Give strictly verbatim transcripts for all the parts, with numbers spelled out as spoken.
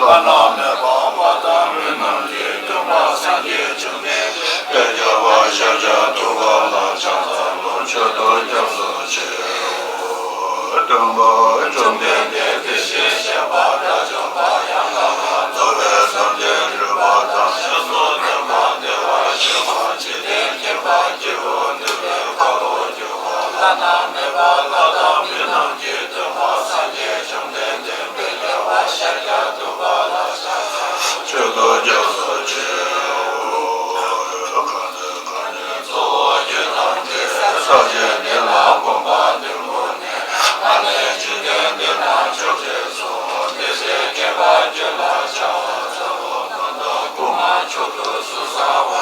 བླ་ན་མེད་པ་དཔལ་དང་ལྷུན་གྱིས་སྟོན་པ་སངས་རྒྱས་བཅོམ་ལྡན་འདས་དཔལ་རྒྱལ་བ་ཤཱཀྱ་ཐུབ་པ་ལ་ཕྱག་འཚལ་ལོ། མཆོད་དོ་སྐྱབས་སུ་མཆིའོ། སྟོན་པ་བཅོམ་ལྡན་འདས་དེ་བཞིན་གཤེགས་པ་དགྲ་བཅོམ་པ་ཡང་དག་པར་རྫོགས་པའི་སངས་རྒྱས་སྤྲུལ་པ་དང་། ཞིང་རྫོགས་བསྟན་པ་བདེ་བར་གཤེགས་པ་འཇིག་རྟེན་མཁྱེན་པ་སྐྱེས་བུ་འདུལ་བའི་འཁོར་ལོ་སྒྱུར་བ་བླ་ན་མེད་པ་ལྷ་དང་མི་རྣམས་ཀྱི་སྟོན་པ་སངས་རྒྱས་བཅོམ་ལྡན་འདས་དཔལ་རྒྱལ་བ་ཤཱཀྱ་ཐུབ་པ་ལ་ཕྱག་འཚལ་ལོ། མཆོད་དོ་སྐྱབས་སུ་མཆིའོ། གང་དུ་གང་འདུལ་གཙོ་བོ་རྒྱུད་དང་འབྲེལ། ས་གཞི་འདི་ལ་གོམ་པ་བདུན་བོར་ནས། ཨ་ནི་འཇིག་རྟེན་འདི་ན་ཕྱོགས་བཅུར་སོང་། དེ་ཚེ་མཁྱེན་པ་ཁྱོད་ལ་ཕྱག་འཚལ་ལོ། སྐུ་མདོག་དགུ་པ་མཆོག་ཏུ་གསོལ་ཟ་བ།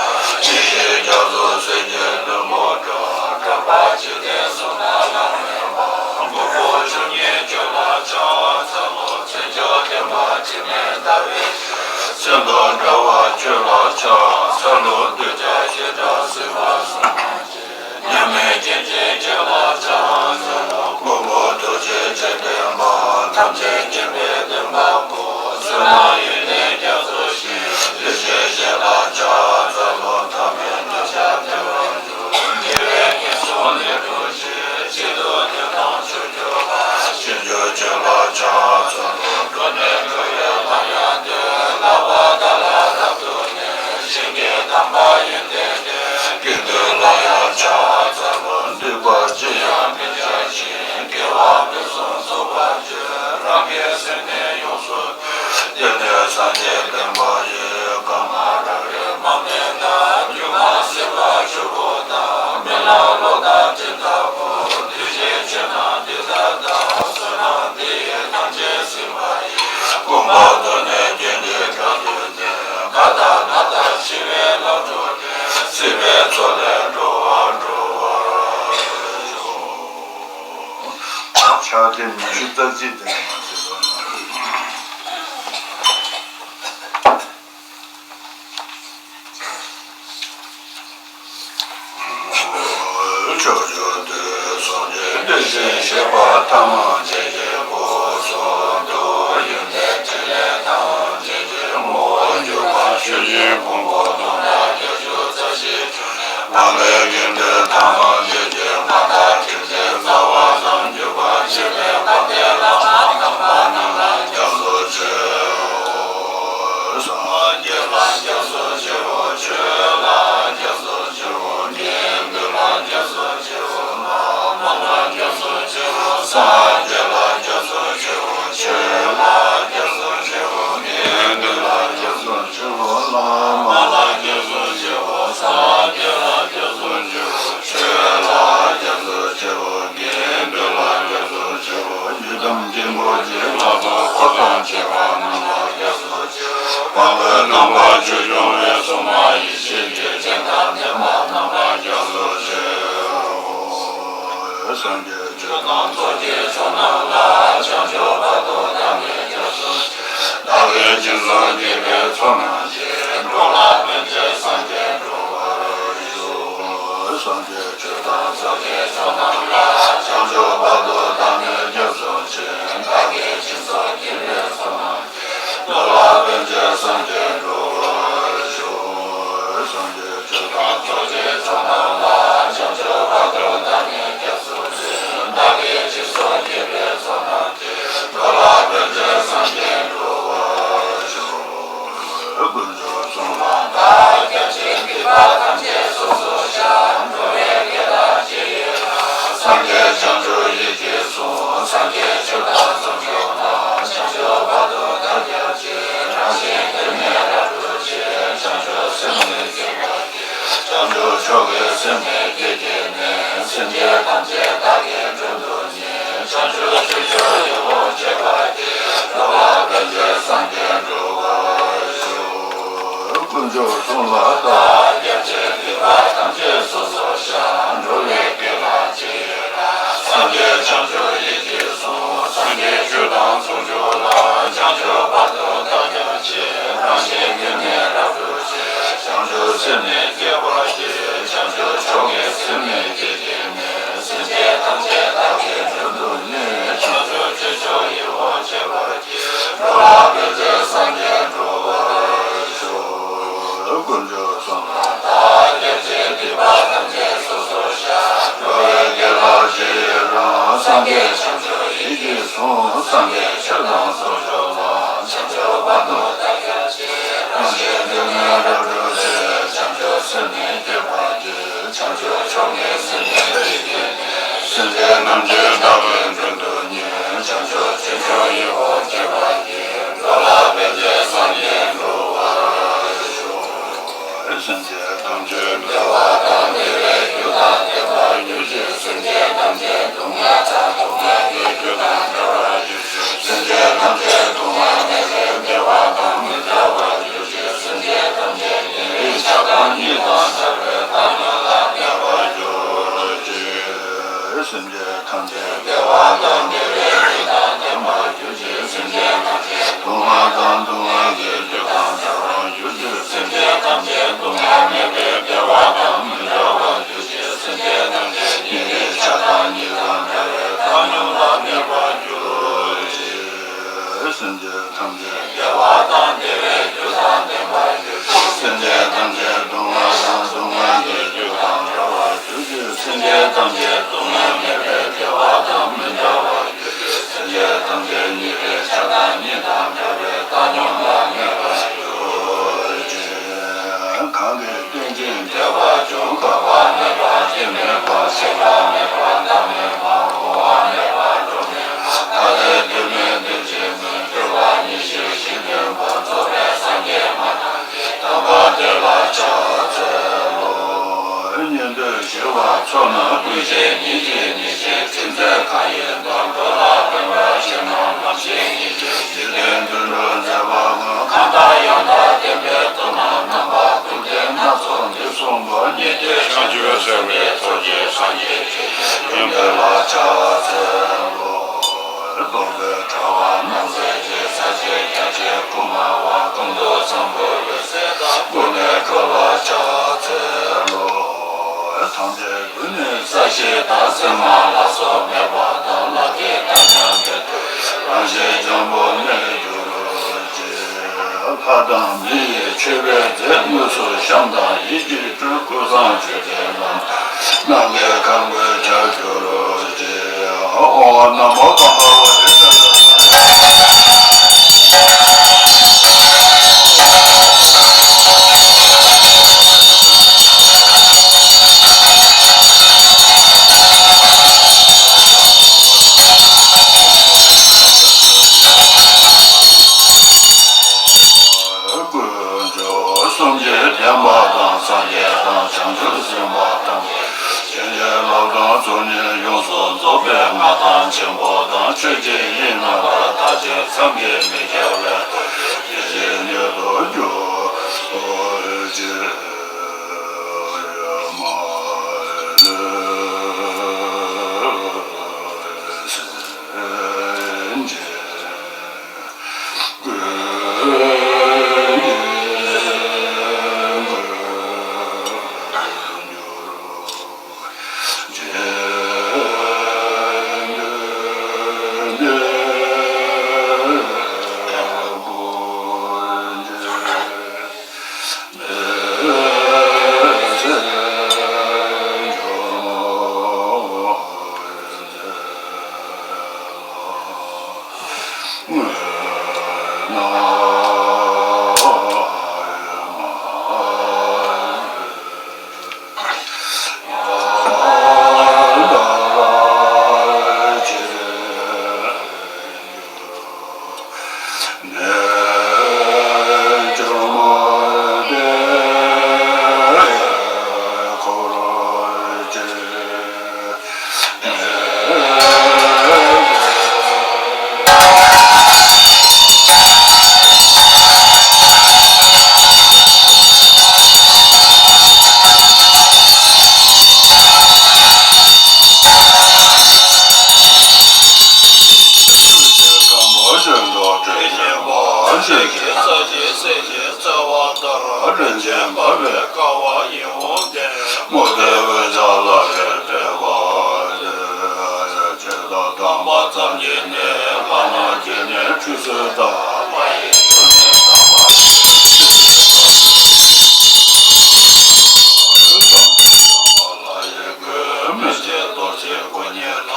ཡེ་ཤེས་རྒྱ་མཚོ་སེང་གེའི་ལྷུན་པོ་འདྲ། གྲགས་པ་འཇིག་རྟེན་གསུམ་ན་བླ་མེད་པ། དངོས་པོ་ཆོས་ཉིད་ཁྱོད་ལ་ཕྱག་འཚལ་ལོ། ཚུལ་འཆོས་བདེན་པ་འཆི་མེད་ལྟ་བའི་ཆོས། མཚན་དང་བྲལ་བ་ཁྱོད་ལ་ཕྱག་འཚལ་ལོ། གདུལ་བྱ་བཞི་དགྲ་སྲིད་པ་གསུམ་ན་མཉམ་མེད་མཁྱེན་ཅིང་ཁྱོད་ལ་ཕྱག་འཚལ་ལོ། མགོན་པོ་ཐུགས་རྗེ་ཆེ་ལྡན་པ། ཐམས་ཅད་མཁྱེན་པའི་བདེན་པ་པོ། བསོད་ནམས་ཡོན་ཏན་རྒྱ་མཚོ་ཞེས། ཡེ་ཤེས་ཞེས་པ་ཕྱག་འཚལ་ལོ། ཐ་མལ་གདུལ་བྱ་བདེ་བར་འགྱུར། དགེ་བའི་བསྙེན་སོགས་ལས་གྲོལ་ཕྱིར། བྱིན་རླབས་ཀྱི་དྭངས་བཅུད་སྤྲུལ་པ། ཞིང་རྒྱུ་ཁྱོད་ལ་ཕྱག་འཚལ་ལོ། འགྲོ་ནས་འགྲོ་བའི་ལམ་ཡང་སྟོན། བསླབ་པ་དག་ལ་རབ་ཏུ་གནས། ཞིང་གི་དམ་པ་ཡོན་ཏན་ལྡན། དགེ་འདུན་ལ་ཡང་ཕྱག་འཚལ་ལོ། འདུས་པ་ཅི་ཡང་མི་བྱ་ཞིང་། དགེ་བ་ཕུན་སུམ་ཚོགས་པར་སྤྱོད། རང་གི་སེམས་ནི་ཡོངས་སུ་འདུལ། དེ་ནི་སངས་རྒྱས་བསྟན་པ་ཡིན། གང་ལ་རབ་རིམ་མ་སྨིན་ན། སྒྱུ་མ་སྲིད་པ་ཆུ་བུར་དང་། རྨི་ལམ་གློག་དང་སྤྲིན་ལྟ་བུ། འདུས་བྱས་ཆོས་རྣམས་འདི་ལྟར་བལྟ། བསོད་ནམས་འདི་ཡིས་ཐམས་ཅད་གཟིགས་པ་ཡིས། ཀུན་དགའ་དོན་ནི་རྒྱུན་གྱི་གྲགས་སུ་གནས། ཁ་དང་སྣ་དང་ཞི་བའི་ལམ་དུ་སྐྱེ། སྲིད་པའི་མཚོ་ལས་འགྲོ་བ་སྒྲོལ་བར་ཤོག། ཕྱག་དེབ་ཉི་ཤུ་རྩ་གཅིག་དེ་ནས་མར་གསན་རོགས་གནང་། ཕྱོགས་བཅུ་དུས་གསུམ་གྱི་གདུལ་ཞིང་གཤེགས་པ་ཐམས་ཅད་ཀྱི་སྐུ་གསུང་ཐུགས་ཡོན་ཏན་ཕྲིན་ལས་ཐམས་ཅད་ཀྱི་ངོ་བོར་གྱུར་པ་ཆོས་ཀྱི་ཕུང་པོ་སྟོང་ཕྲག་བརྒྱད་ཅུ་རྩ་བཞི་ཁྱོད་ནི་མ་ལུས་དགེ་འདུན་ཐམས་ཅད་ཀྱི་མ་དག་སེམས་ཅན་རྩ་བ་ཙམ་གྱུར་པ་འཇིག་རྟེན་པ་དེ་ལ་མ་དག་པ་རྣམས་ལ་སྐྱབས་སུ་མཆིའོ། སངས་རྒྱས་ལ་སྐྱབས་སུ་མཆིའོ། ཆོས་ལ་སྐྱབས་སུ་མཆིའོ། དགེ་འདུན་ལ་སྐྱབས་སུ་མཆིའོ། བླ་མ་ལ་སྐྱབས་སུ་མཆིའོ། སངས་རྒྱས་ལ་སྐྱབས་སུ་མཆིའོ། ཆོས་ལ་སྐྱབས་སུ་མཆིའོ། དགེ་འདུན་ལ་སྐྱབས་སུ་མཆིའོ། བླ་མ་ལ་སྐྱབས་སུ་མཆིའོ། སངས་རྒྱས་ལ་སྐྱབས་སུ་མཆིའོ། ཆོས་ལ་སྐྱབས་སུ་མཆིའོ། དགེ་འདུན་ལ་སྐྱབས་སུ་མཆིའོ། ཡི་དམ་དཀྱིལ་འཁོར་གྱི་ལྷ་ཚོགས་འཁོར་དང་བཅས་པ་རྣམས་ལ་སྐྱབས་སུ་མཆིའོ། དབང་པོའི་རྣམ་པར་ཆོས་སྐྱོང་བའི་སྲུང་མ་ཡེ་ཤེས་ཀྱི་སྤྱན་དང་ལྡན་པ་རྣམས་ལ་སྐྱབས་སུ་མཆིའོ། སངས་རྒྱས་ཆོས་དང་ཚོགས་ཀྱི་མཆོག་རྣམས་ལ། བྱང་ཆུབ་བར་དུ་བདག་ནི་སྐྱབས་སུ་མཆི། བདག་གིས་སྦྱིན་སོགས་བགྱིས་པའི་ཚོགས་རྣམས་ཀྱིས། འགྲོ་ལ་ཕན་ཕྱིར་སངས་རྒྱས་འགྲུབ་པར་ཤོག། སངས་རྒྱས་ཆོས་དང་ཚོགས་ཀྱི་མཆོག་རྣམས་ལ། བྱང་ཆུབ་བར་དུ་བདག་ནི་སྐྱབས་སུ་མཆི། བདག་གིས་སྦྱིན་སོགས་བགྱིས་པའི་ཚོགས་རྣམས་ཀྱིས། འགྲོ་ལ་ཕན་ཕྱིར་སངས་རྒྱས་འགྲུབ་པར་ཤོག། སངས་རྒྱས་ཆོས་དང་ཚོགས་ཀྱི་མཆོག་རྣམས་ལ། བྱང་ཆུབ་བར་དུ་བདག་ནི་སྐྱབས་སུ་མཆི། བདག་གིས་སྦྱིན་སོགས་བགྱིས་པའི་ཚོགས་རྣམས་ཀྱིས། འགྲོ་ལ་ཕན་ཕྱིར་སངས་རྒྱས་འགྲུབ་པར་ཤོག། དཀོན་མཆོག་གསུམ་ལ་བདག་སྐྱབས་མཆི། སྡིག་པ་ཐམས་ཅད་སོ་སོར་བཤགས། འགྲོ་བའི་དགེ་དང་བྱས་པའི་བསགས། སངས་རྒྱས་བྱང་ཆུབ་ཡིད་ཀྱིས་བཟུང་། སངས་རྒྱས་ཆོས་དང་ཚོགས་མཆོག་རྣམས། བྱང་ཆུབ་བར་དུ་བདག་སྐྱབས་མཆི། རང་གཞན་དོན་ནི་རབ་ཏུ་ཕྱེ། བྱང་ཆུབ་སེམས་ནི་བསྐྱེད་པར་བགྱི། བྱང་ཆུབ་མཆོག་གི་སེམས་ནི་བསྐྱེད་བགྱིས་ནས། སེམས་ཅན་ཐམས་ཅད་བདག་གིས་མགྲོན་དུ་བྱས། བྱང་ཆུབ་སེམས་མཆོག་ཡིད་འོང་སྤྱད་པར་བགྱི། འགྲོ་ལ་ཕན་ཕྱིར་སངས་རྒྱས་འགྲུབ་པར་ཤོག། དཀོན་མཆོག་གསུམ་ལ་བདག་སྐྱབས་མཆི། སྡིག་པ་ཐམས་ཅད་སོ་སོར་བཤགས། འགྲོ་བའི་དགེ་དང་བྱས་པའི་བསགས། སངས་རྒྱས་བྱང་ཆུབ་ཡིད་ཀྱིས་བཟུང་། སངས་རྒྱས་ཆོས་དང་ཚོགས་མཆོག་རྣམས། བྱང་ཆུབ་བར་དུ་བདག་སྐྱབས་མཆི། རང་གཞན་དོན་ནི་རབ་ཏུ་ཕྱེ། བྱང་ཆུབ་སེམས་ནི་བསྐྱེད་པར་བགྱི། བྱང་ཆུབ་མཆོག་གི་སེམས་ནི་བསྐྱེད་བགྱིས་ནས། སེམས་ཅན་ཐམས་ཅད་བདག་གིས་མགྲོན་དུ་བསྙེན། བྱང་ཆུབ་སེམས་མཆོག་ཡིད་འོང་སྤྱད་པར་བགྱི། འགྲོ་ལ་ཕན་ཕྱིར་སངས་རྒྱས་ ཐམས་ཅད་བདག་གིས་མགྲོན་དུ་གཉེར། བྱང་ཆུབ་སེམས་མཆོག་ཡིད་འོང་སྤྱད་པར་བགྱི། འགྲོ་ལ་ཕན་ཕྱིར་སངས་རྒྱས་འགྲུབ་པར་ཤོག། སེམས་ཅན་ཐམས་ཅད་བདེ་བ་དང་བདེ་བའི་རྒྱུ་དང་ལྡན་པར་གྱུར་ཅིག། སེམས་ཅན་ཐམས་ཅད་སྡུག་བསྔལ་དང་སྡུག་བསྔལ་གྱི་རྒྱུ་དང་བྲལ་བར་གྱུར་ཅིག། སེམས་ཅན་ཐམས་ཅད་སྡུག་བསྔལ་མེད་པའི་བདེ་བ་དང་མི་འབྲལ་བར་གྱུར་ཅིག། སེམས་ཅན་ཐམས་ཅད་ཉེ་རིང་ཆགས་སྡང་གཉིས་དང་བྲལ་བའི་བཏང་སྙོམས་ལ་གནས་པར་གྱུར་ཅིག། སེམས་ཅན་ཐམས་ཅད་བདེ་བ་དང་བདེ་བའི་རྒྱུ་དང་ལྡན་པར་གྱུར་ཅིག། སེམས་ཅན་ཐམས་ཅད་སྡུག་བསྔལ་དང་སྡུག་བསྔལ་གྱི་རྒྱུ་དང་བྲལ་བར་གྱུར་ཅིག། སེམས་ཅན་ཐམས་ཅད་སྡུག་བསྔལ་མེད་པའི་བདེ་བ་དང་མི་འབྲལ་བར་གྱུར་ཅིག། སེམས་ཅན་ཐམས་ཅད་ཉེ་རིང་ཆགས་སྡང་གཉིས་དང་བྲལ་བའི་བཏང་སྙོམས་ལ་གནས་པར་གྱུར་ཅིག། སེམས་ཅན་ཐམས་ཅད་བདེ་བ་དང་བདེ་བའི་རྒྱུ་དང་ལྡན་པར་གྱུར་ཅིག། སེམས་ཅན་ཐམས་ཅད་སྡུག་བསྔལ་དང་སྡུག་བསྔལ་གྱི་རྒྱུ་དང་བྲལ་བར་གྱུར་ཅིག། སེམས་ཅན་ཐམས་ཅད་སྡུག་བསྔལ་མེད་པའི་བདེ་བ་དང་མི་འབྲལ་བར་གྱུར་ཅིག། སེམས་ཅན་ཐམས་ཅད་ཉེ་རིང་ཆགས་སྡང་གཉིས་དང་བྲལ་བའི་བཏང་སྙོམས་ལ་གནས་པར་གྱུར་ཅིག། གང་གིས་རྟེན་ཅིང་འབྲེལ་བར་འབྱུང་། འགག་པ་མེད་པ་སྐྱེ་མེད་པ་ཞེན་པ་མེད་པ་འདའ་མེད་པ་འོང་བ་མེད་པ་འགྲོ་མེད་པ་ཐ་དད་དོན་མེད་དོན་གཅིག་མེད་སྤྲོས་པ་གཉིས་ཤེས་བཞི་ལྡན་པ་རྫོགས་པའི་སངས་རྒྱས་མ་ཐམས་ཅད་དམ་པ་དེ་ལ་ཕྱག་འཚལ་ལོ། ཉན་ཐོས་ཞི་བ་ཚོགས་རྣམས་ཀུན་ཤེས་ཉིན་གཅིག་ཉིན་ཤེས་ཚིག་མཛོད་གང་ཡིན་དང་འགྲོ་ལ་ཕན་པར་ཤེས་རྣམས་ལམ་ཤེས་ཉིན་ཤེས་འཇིག་རྟེན་དུད་འགྲོ་མཛད་པ་ཀུན། གང་ལྟར་ཡང་དག་བསྟན་པའི་ཚོགས་རྣམས་རྣམ་པ་ཀུན་ལྡན་སྣ་ཚོགས་འདི་གསུངས་པ་ཉིད་དེ། བྱང་ཆུབ་སེམས་དཔའི་ཚོགས་ཀྱི་སངས་རྒྱས་ཀྱི་ཡོན་ཏན་ལ་ཕྱག་འཚལ་ལོ། རྡོ་རྗེ་དྲ་བ་རྣམ་སྲས་ཀྱི་ས་སྐྱའི་རྒྱ་ཆེན་ཁུག་མ་བ་ཀུན་ཏུ་བཟང་པོ་འོད་ཟེར་དང་ཀུན་ནས་འཕྲོ་བརླག་ཕྱག་འཚལ་ལོ། ཐམས་ཅད་ཀུན་ནས་ས་གཞི་དང་སྲན་མ་ལ་སོགས་མེད་པ་དང་ལྷ་སྐལ་དང་མཉམ་པའི་ཐུགས་རང་བཞིན་འཇམ་པོར་གནས་གྱུར་ཅིག། ལྷ་དང་མི་ཡི་མཆོད་པའི་རྫས་དངོས་སུ་བཤམས་དང་ཡིད་ཀྱིས་སྤྲུལ་ཀུན་བཟང་མཆོད་རྟེན་རྣམས་ནམ་མཁའི་ཁང་བུར་ཁྱབ་གྱུར་ཅིག། ཨོཾ་ན་མོ་གམ་པ་ཝ་ཏི་ཏ་ཏ། དཀོན་མཆོག་གསུམ་གྱི་བདེན་པ་དང་སངས་རྒྱས་དང་བྱང་ཆུབ་སེམས་དཔའ་དང་། བྱིན་གྱིས་བརླབས་དང་ཚོགས་གཉིས་ཡོངས་སུ་རྫོགས་པའི་མངའ་ཐང་ཆེན་པོ་དང་ཆོས་ཀྱི་དབྱིངས་རྣམ་པར་དག་ཅིང་བསམ་གྱིས་མི་ཁྱབ་པའི་ཐུགས་རྗེ་ཆེ་ཉིད་དུ་གྱུར་ཅིག། རིན་ཆེན་འབར་བའི་ཀ་བ་ཡིད་འོང་ལྡན། མུ་སྟེགས་འོད་ཆགས་ལ་ལས་སྤྲས་པ། ཆོས་དང་དམ་པ་ཙམ་གྱིས་ནི། ལྷ་རྣམས་ཀྱིས་ནི་ཁྲུས་གསོལ་བཏབ། ལྷ་ཡི་ཐུགས་ནི་དམ་པ་ཡིན། ལྷ་ཡི་སྐུ། མི་ཕྱེད་རྡོ་རྗེའི་སྐུ་ཉིད་ལ།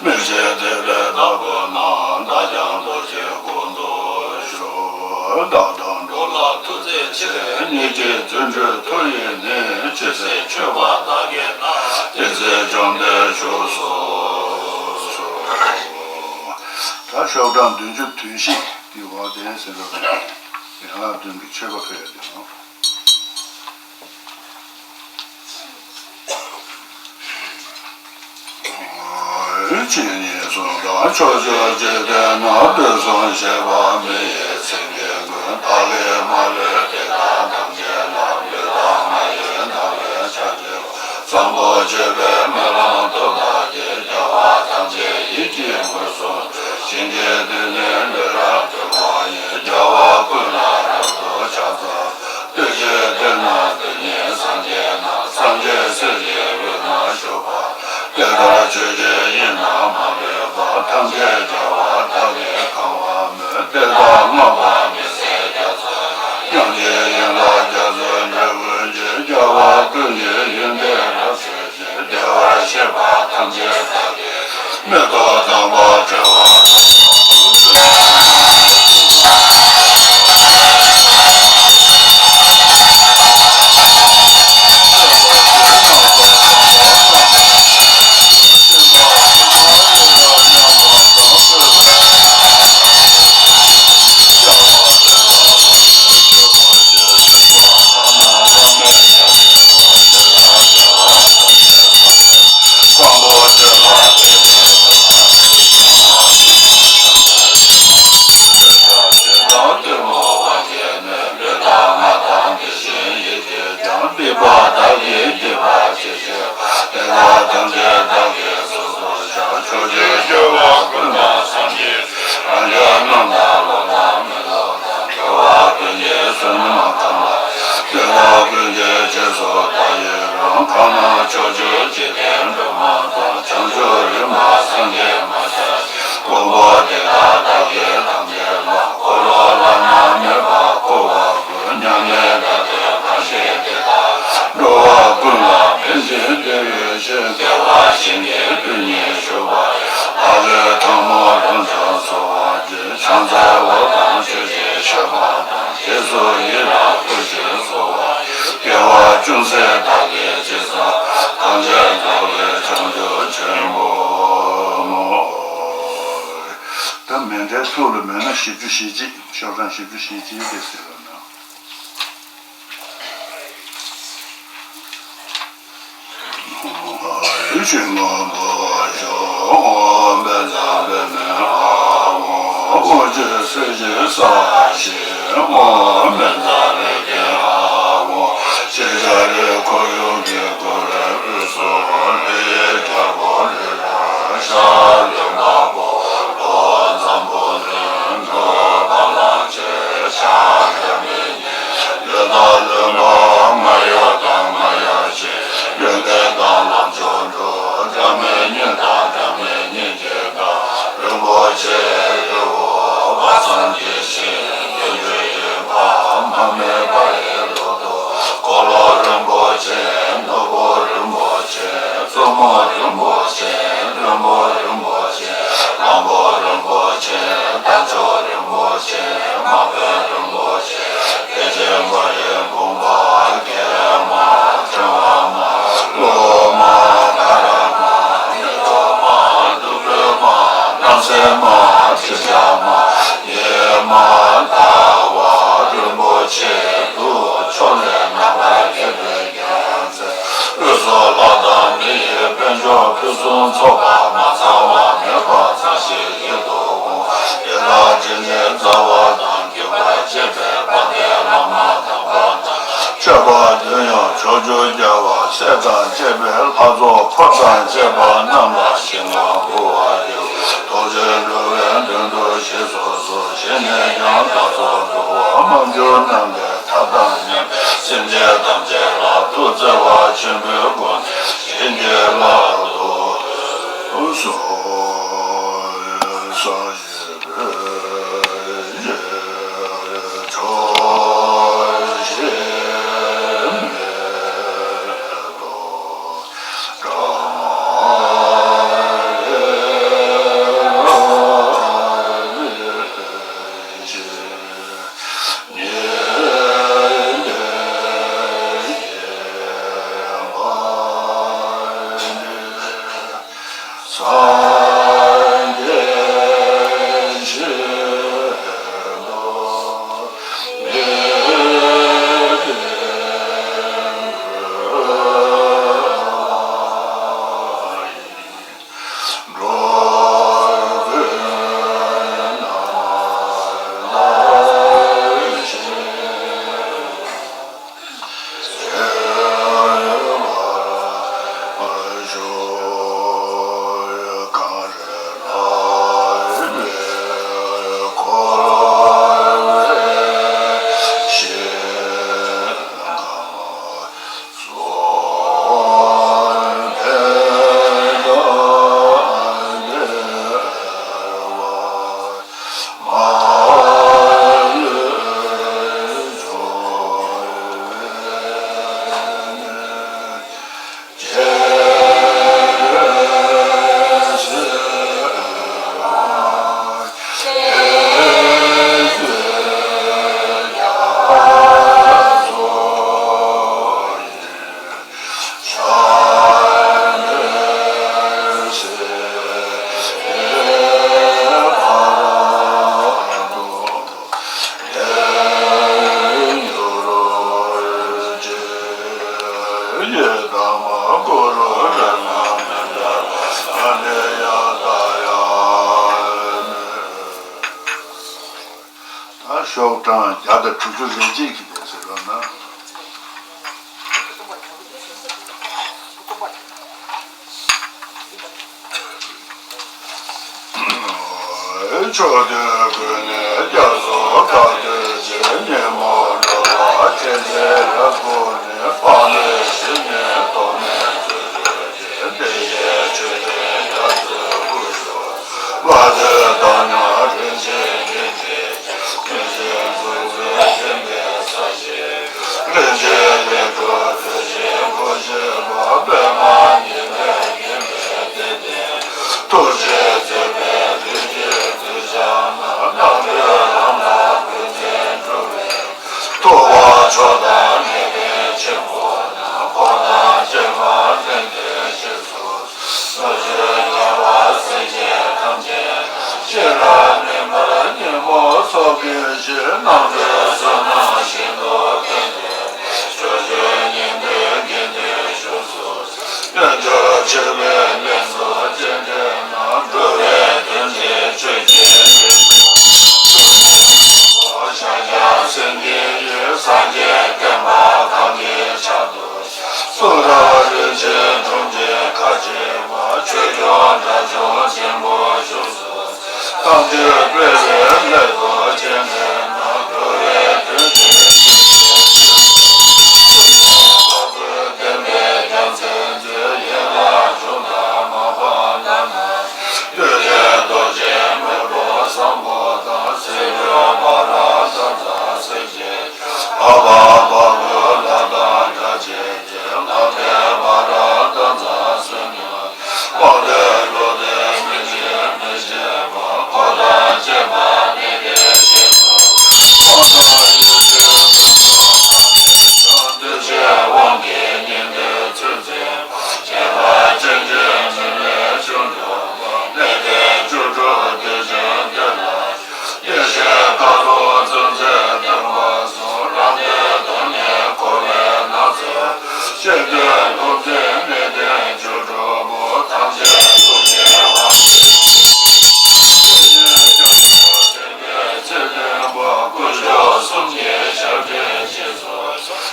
མི་ཕྱེད་དེ་ལས་བདག་པོ་རྣམས། བདག་ཀྱང་རྡོ་རྗེའི་སྐུ་མདོར་བཞུགས། བདག་དང་འགྲོ་ལ་ཐུགས་བརྩེ་ཆེ། ཉེར་གཅིག་བརྩོན་འགྲུས་མཐོ་ཡིས་ནི། ཇི་སྲིད་མཆོད་པ་བདག་གིས་གནང་། དེ་སྲིད་བཅོམ་ལྡན་བཞུགས་སོ། ཤོག་གྲངས་བདུན་ཅུ་དོན་བཞི་དེ་འོག་དེ་ཟེར་བ་རེད། ཡན་ལག་བདུན་གྱི་མཆོད་པ་ཕུལ་ཡ་དེ་ནོ། ཕྱི་ཉིད་གསུམ་དང་ཕྱོགས་བཅུ་འཇིག་རྟེན་ན། དུས་གསུམ་གཤེགས་པ་མི་ཡི་སེང་གེ་མགོན། བདག་གིས་མ་ལུས་འདི་དག་ཐམས་ཅད་ལ། ལུས་དང་ངག་ཡིད་དག་པའི་ཕྱག་བགྱིས་པ། བཟང་པོ་སྤྱོད་པའི་སྨོན་ལམ་མཐུ་དག་གིས། རྒྱལ་བ་ཐམས་ཅད་ཡིད་ཀྱིས་མངོན་སུམ་དུ། བྱིན་གྱིས་བརླབས་ནས་ལུས་རབ་གྲོལ་བ་ཡི། རྒྱལ་བ་ཀུན་ལ་རབ་ཏུ་ཕྱག་འཚལ། བདུད་ཀྱི་མདུན་ན་བདུད་བཞི་སངས་རྒྱས་རྣམས། སངས་རྒྱས་སྲས་ཀྱི་དབུས་ན་བཞུགས་པ། དེ་ལྟར་ཆོས་ཀྱི་དབྱིངས་རྣམས་མ་ལུས་པ། ཐམས་ཅད་རྒྱལ་བ་དག་གིས་གང་བར་མོས། དེ་དག་བསྔགས་པ་མི་ཟད་རྒྱ་མཚོ། དབྱངས་ཀྱི་ཡན་ལག་རྒྱ་མཚོའི་འགྲེང་བུ་འཇིག་རྒྱལ་བ་ཀུན་གྱི་ཡོན་ཏན་རབ་གསལ། བདེ་བར་གཤེགས་པ་ཐམས་ཅད་དག་གི། མིག་ཏོ་དང་པོ་དྲི་བ། ཀུན་གྱི་རྗེས་སུ་བདག་ཡི་རང་། གང་ན་ཕྱོགས་བཅུའི་འཇིག་རྟེན་འགྲོ་མ་དང་། བྱང་ཆུབ་རིམ་པ་སངས་རྒྱས་མ་ཤར། དཀོན་པོ་དེ་དག་བདག་གིས་ཐམས་ཅད་ལ། འཁོར་ལོ་བླ་ན་མེད་པ་བསྐོར་བར་བསྐུལ། མཉམ་མེད་ཟླ་གྲོགས་ཐབས་ཤེས་དེ་དག་འགྲོ་བ་ཀུན་ལ་ཕན་ཕྱིར་དེ་བས་ཆེས་དགེ་བ་གཞན་གྱིས་དུས་གཉིས་ཞུགས་པ། བདག་གིས་ཐལ་མོ་རང་བྱུང་གསོལ་བ་བགྱི། ཕྱག་འཚལ་འོ་དང་མཆོད་ཅིང་བཤགས་པ་དང་། རྗེས་སུ་ཡི་རང་བསྐུལ་ཞིང་གསོལ་བ། དགེ་བ་ཅུང་ཟད་བདག་གིས་ཅི་བསགས། ཐམས་ཅད་རྫོགས་པའི་བྱང་ཆུབ་ཆེན་པོ། ད་མཎྜལ་ཐུགས་ལ་མོས་ན་བཞི་བཅུ་ཞེ་གཅིག་ཤོག་གྲངས་བཞི་བཅུ་ཞེ་གཅིག་དེ་ཟེར་བ་ན། ཨོཾ་ཨ་ནི་ཤི་ང་པོ་ཤོ། ཨོཾ་བཛྲ་པྲ་མི་ཨཱཿཧཱུྃ། ཨོཾ་ཨ་ཏི་སེ་ཅི་ས་ཤི། ཨོཾ་བཛྲ་རེ་ཏི་ཧཱུྃ། ཤེས་བྱ་རི་ཁོར་ཡུག་གི་ཁོར་ལ་དབུས་སུ་ལྷ་ཡི་རྒྱལ་པོ་རི་རབ་ཤར་ལུང་པ་པོ་ལྷོ་འཛམ་བུ་གླིང་ལྷོ་བ་ལང་ཆེ་ཤར་རྒྱ་མི་ཉི་ལུས་དང་ལུས་མ་མ་ཡ་དང་མ་ཡ་ཆེ་ཡོན་ཏན་དང་ལམ་མཆོག་འགྲོ་སྒྲ་མི་སྙན་དང་སྒྲ་མི་སྙན་གྱི་སྒྲ་རིན་པོ་ཆེ་རི་བོ་བ་སངས་རྒྱས་ཞིང་དོན་བརྗོད་ཀྱི་བ་མ་མེད་པ་ཡི་ལོ་ཏོག་འཁོར་ལོ་རིན་པོ་ཆེ་ནོར་བུ་རིན་པོ་ཆེ་བཙུན་མོ་རིན་པོ་ཆེ་བློན་པོ་རིན་པོ་ཆེ་གླང་པོ་རིན་པོ་ཆེ་རྟ་མཆོག་རིན་པོ་ཆེ་དམག་དཔོན་རིན་པོ་ཆེ་དེ་བཞིན་མ་ཡི་བུམ་པ་རྒྱལ་མ་ཕྲེང་བ་མ་ལོ་མ་ཀ་ར་མ་མེ་ཏོག་མ་བདུག་སྤོས་མ་རྣམ་སྲས་མ་ཁྲི་བྱང་མ་ཉི་མ་ཟླ་བ་རིན་པོ་ཆེ་དུ་ཕྱོགས་ལས་རྣམ་པར་རྒྱལ་བའི་རྒྱལ་མཚན། དབུས་སུ་ལྷ་དང་མི་ཡི་དཔལ་འབྱོར་ཕུན་སུམ་ཚོགས་པ་མ་ཚང་བ་མེད་པ་ཚང་ཞིང་ཡིད་དུ་འོང་། དེ་དག་དྲིན་ཅན་རྩ་བ་དང་བརྒྱུད་པར་བཅས་པའི་དཔལ་ལྡན་བླ་མ་དམ་པ་དང་། མཆོད་པ་དོན་ཡང་ཕྱོགས་བཅུར་རྒྱལ་བ་སྲས་དང་བཅས་པའི་ལྷ་ཚོགས་འཁོར་དང་བཅས་པ་རྣམས་ལ་ཞིང་ཁམས་འབུལ་བར་བགྱི། ཐུགས་རྗེས་འགྲོ་བའི་དོན་དུ་གཤེགས་སུ་གསོལ། བཞེས་ནས་ཀྱང་བདག་སོགས་འགྲོ་བ་དམངས་ཀྱི་རྣམ་པའི་ཐབས་དང་མཉམ་པའི་སེམས་ཅན་ཐམས་ཅད་ལ་ཐུགས་བརྩེ་བ་ཆེན་པོའི་སྒོ་ནས་བྱིན་གྱིས་བརླབ་ཏུ་གསོལ། ཤོག་གྲངས་བརྒྱ་དང་དྲུག་ཅུ་རེ་གཅིག་གི་དེ་ཟེར་བ་ན། ཕྱོགས་དུས་ཀུན་ནས་སྐྱབས་སུ་བདག་འདོད་ཅིང་། ཉོན་མོངས་འགྲོ་བ་སྐྱེ་མཆེད་ཡང་ཀུན་ནས། སྤངས་ནས་ཞི་གནས་རྟོགས་ནས་སྤྱོད་བརྒྱུད་ཀྱི། བདེ་གཤེགས་མཆོད་རྟེན་རྒྱ་མཚོའི་སྐུ་ཞབས། མ་ལུས་དག་སྣང་རིན་ཆེན་གྱིས་བརྒྱན་ཅིང་། མཁྱེན་ཅིང་མཛུབ་སྟོན་མཁྱེན་པའི་ས་གཞི། རིན་ཆེན་ལས་འཕྲོ་བདུད་བཞི་དགོངས་བཞེད་པ། པདྨ་ཉི་ཟླས་བརྒྱན་པའི་བདེ་ལྡན། ཐུགས་རྗེས་མཛད་པའི་ལྷུན་གྱིས་གདུལ་བྱ་རྣམས། རྣམ་གྲོལ་ལམ་ལ་བཀོད་ཅིང་འགྲོ་བའི། ཐུབ་པ་མཆོག་དང་ནན་ཏན་ཆེན་པོ་རྣམས། འཁོར་དང་བཅས་པ་ལྷན་ཅིག་ཏུ། ཕྱོགས་བཅུའི་རྒྱལ་བ་སྲས་བཅས་ཐམས་ཅད་དང་། སྤྱན་རས་གཟིགས་དང་ཉིན་མོ་ཚོགས་ཀྱི་ཞིང་། རྣམ་གྲོལ་བསོད་ནམས་ཤིན་ཏུ་ལྡན་པས། ཕྱོགས་བཅུའི་ཉན་ཐོས་དགེ་འདུན་བཞུགས་སུ། དཀོན་མཆོག་མཆོད་པའི་ལས་སུ་སྤྱན་འདྲེན་ན། འགྲོ་བའི་དོན་བྱེད་ཆོས་ཀྱི་རྒྱལ་པོ། ཤཱཀྱ་སེང་གེ་ཡིས། སངས་རྒྱས་བསྟན་པ་གང་གི་ཕྱག་ཏུ། གསུང་རབ་རིན་ཆེན་ཁྲོམ་གྱིས་ཁ་ཕྱེ་བ། ཆོས་སྐྱོང་དགྲ་བཅོམ་ཆེན་པོ་བཞུགས་སུ། དམ་ཆོས་སྤེལ་བའི་སླད་དུ་སྤྱན་འདྲེན་ན། འགྲོ་བའི་དོན་བྱེད་ཆོས་ཀྱི་རྒྱལ་པོ། དཔའ་བོས་བསྟན་པའི་རྒྱལ་མཚན་མཛོད། ཡན་ལག་འབྱུང་ལྟར་མ་སྤངས་བླ་ན། བདུད་ཀྱི་གདོན་བགེགས་དམོད་པ་བཟང་པོ་དང་། སྲིན་པོའི་བྷ་ར་དྭ་ཙ་སྲས་བཅས། འཕགས་པ་འབའ་ཀུ་ལ་དང་སྒྲ་བྱས་ཏེ། ལྷ་འདྲེ་བྷ་ར་དྭ་ཙ་བསོད་ནམས། དབང་ལྡན་ཀླུ་འདྲེ་མི་འཇིགས་མི་ཤེས་པ། འཁོར་དང་བཅས་པ་ནད་ཀྱི་རྐྱེན་དུ། དབང་ཐང་ཡུལ་གྱི་ཀུན་འབྱུང་ཐམས་ཅད་ཀྱང་། གདུལ་བྱའི་དབང་གིས་ཉན་ཐོས་ཚུལ་འཛིན་པ། ཁྱད་པར་ཅན་གྱི་མི་ལུས་བཅུད་འགྲོ་བ། གནས་བརྟན་བཅུ་དྲུག་གདུལ་བྱའི་སྡེ་ལ། ཡེ་ཤེས་མཁའ་ཀློང་ཙམ་ཟད་སྟོན་པ་གསུམ། རང་གདོན་གདོན་ནི་འཁོར་བའི་ནགས་ཚལ། གཤེད་མཐུ་ལྷུང་བཟེད་ནད་གདོན་བཅུ་དྲུག་པོ། ཐམས་ཅད་ཐུགས་ཀྱི་དབང་གིས་ཤེས་ཤིང་སྐྱབས་སུ་མཆི། ཚེ་བརྟན་པ་དཀོན་མཆོག་གསུམ་གྱི་ཞབས་ཀྱི་རྗེས་སུ།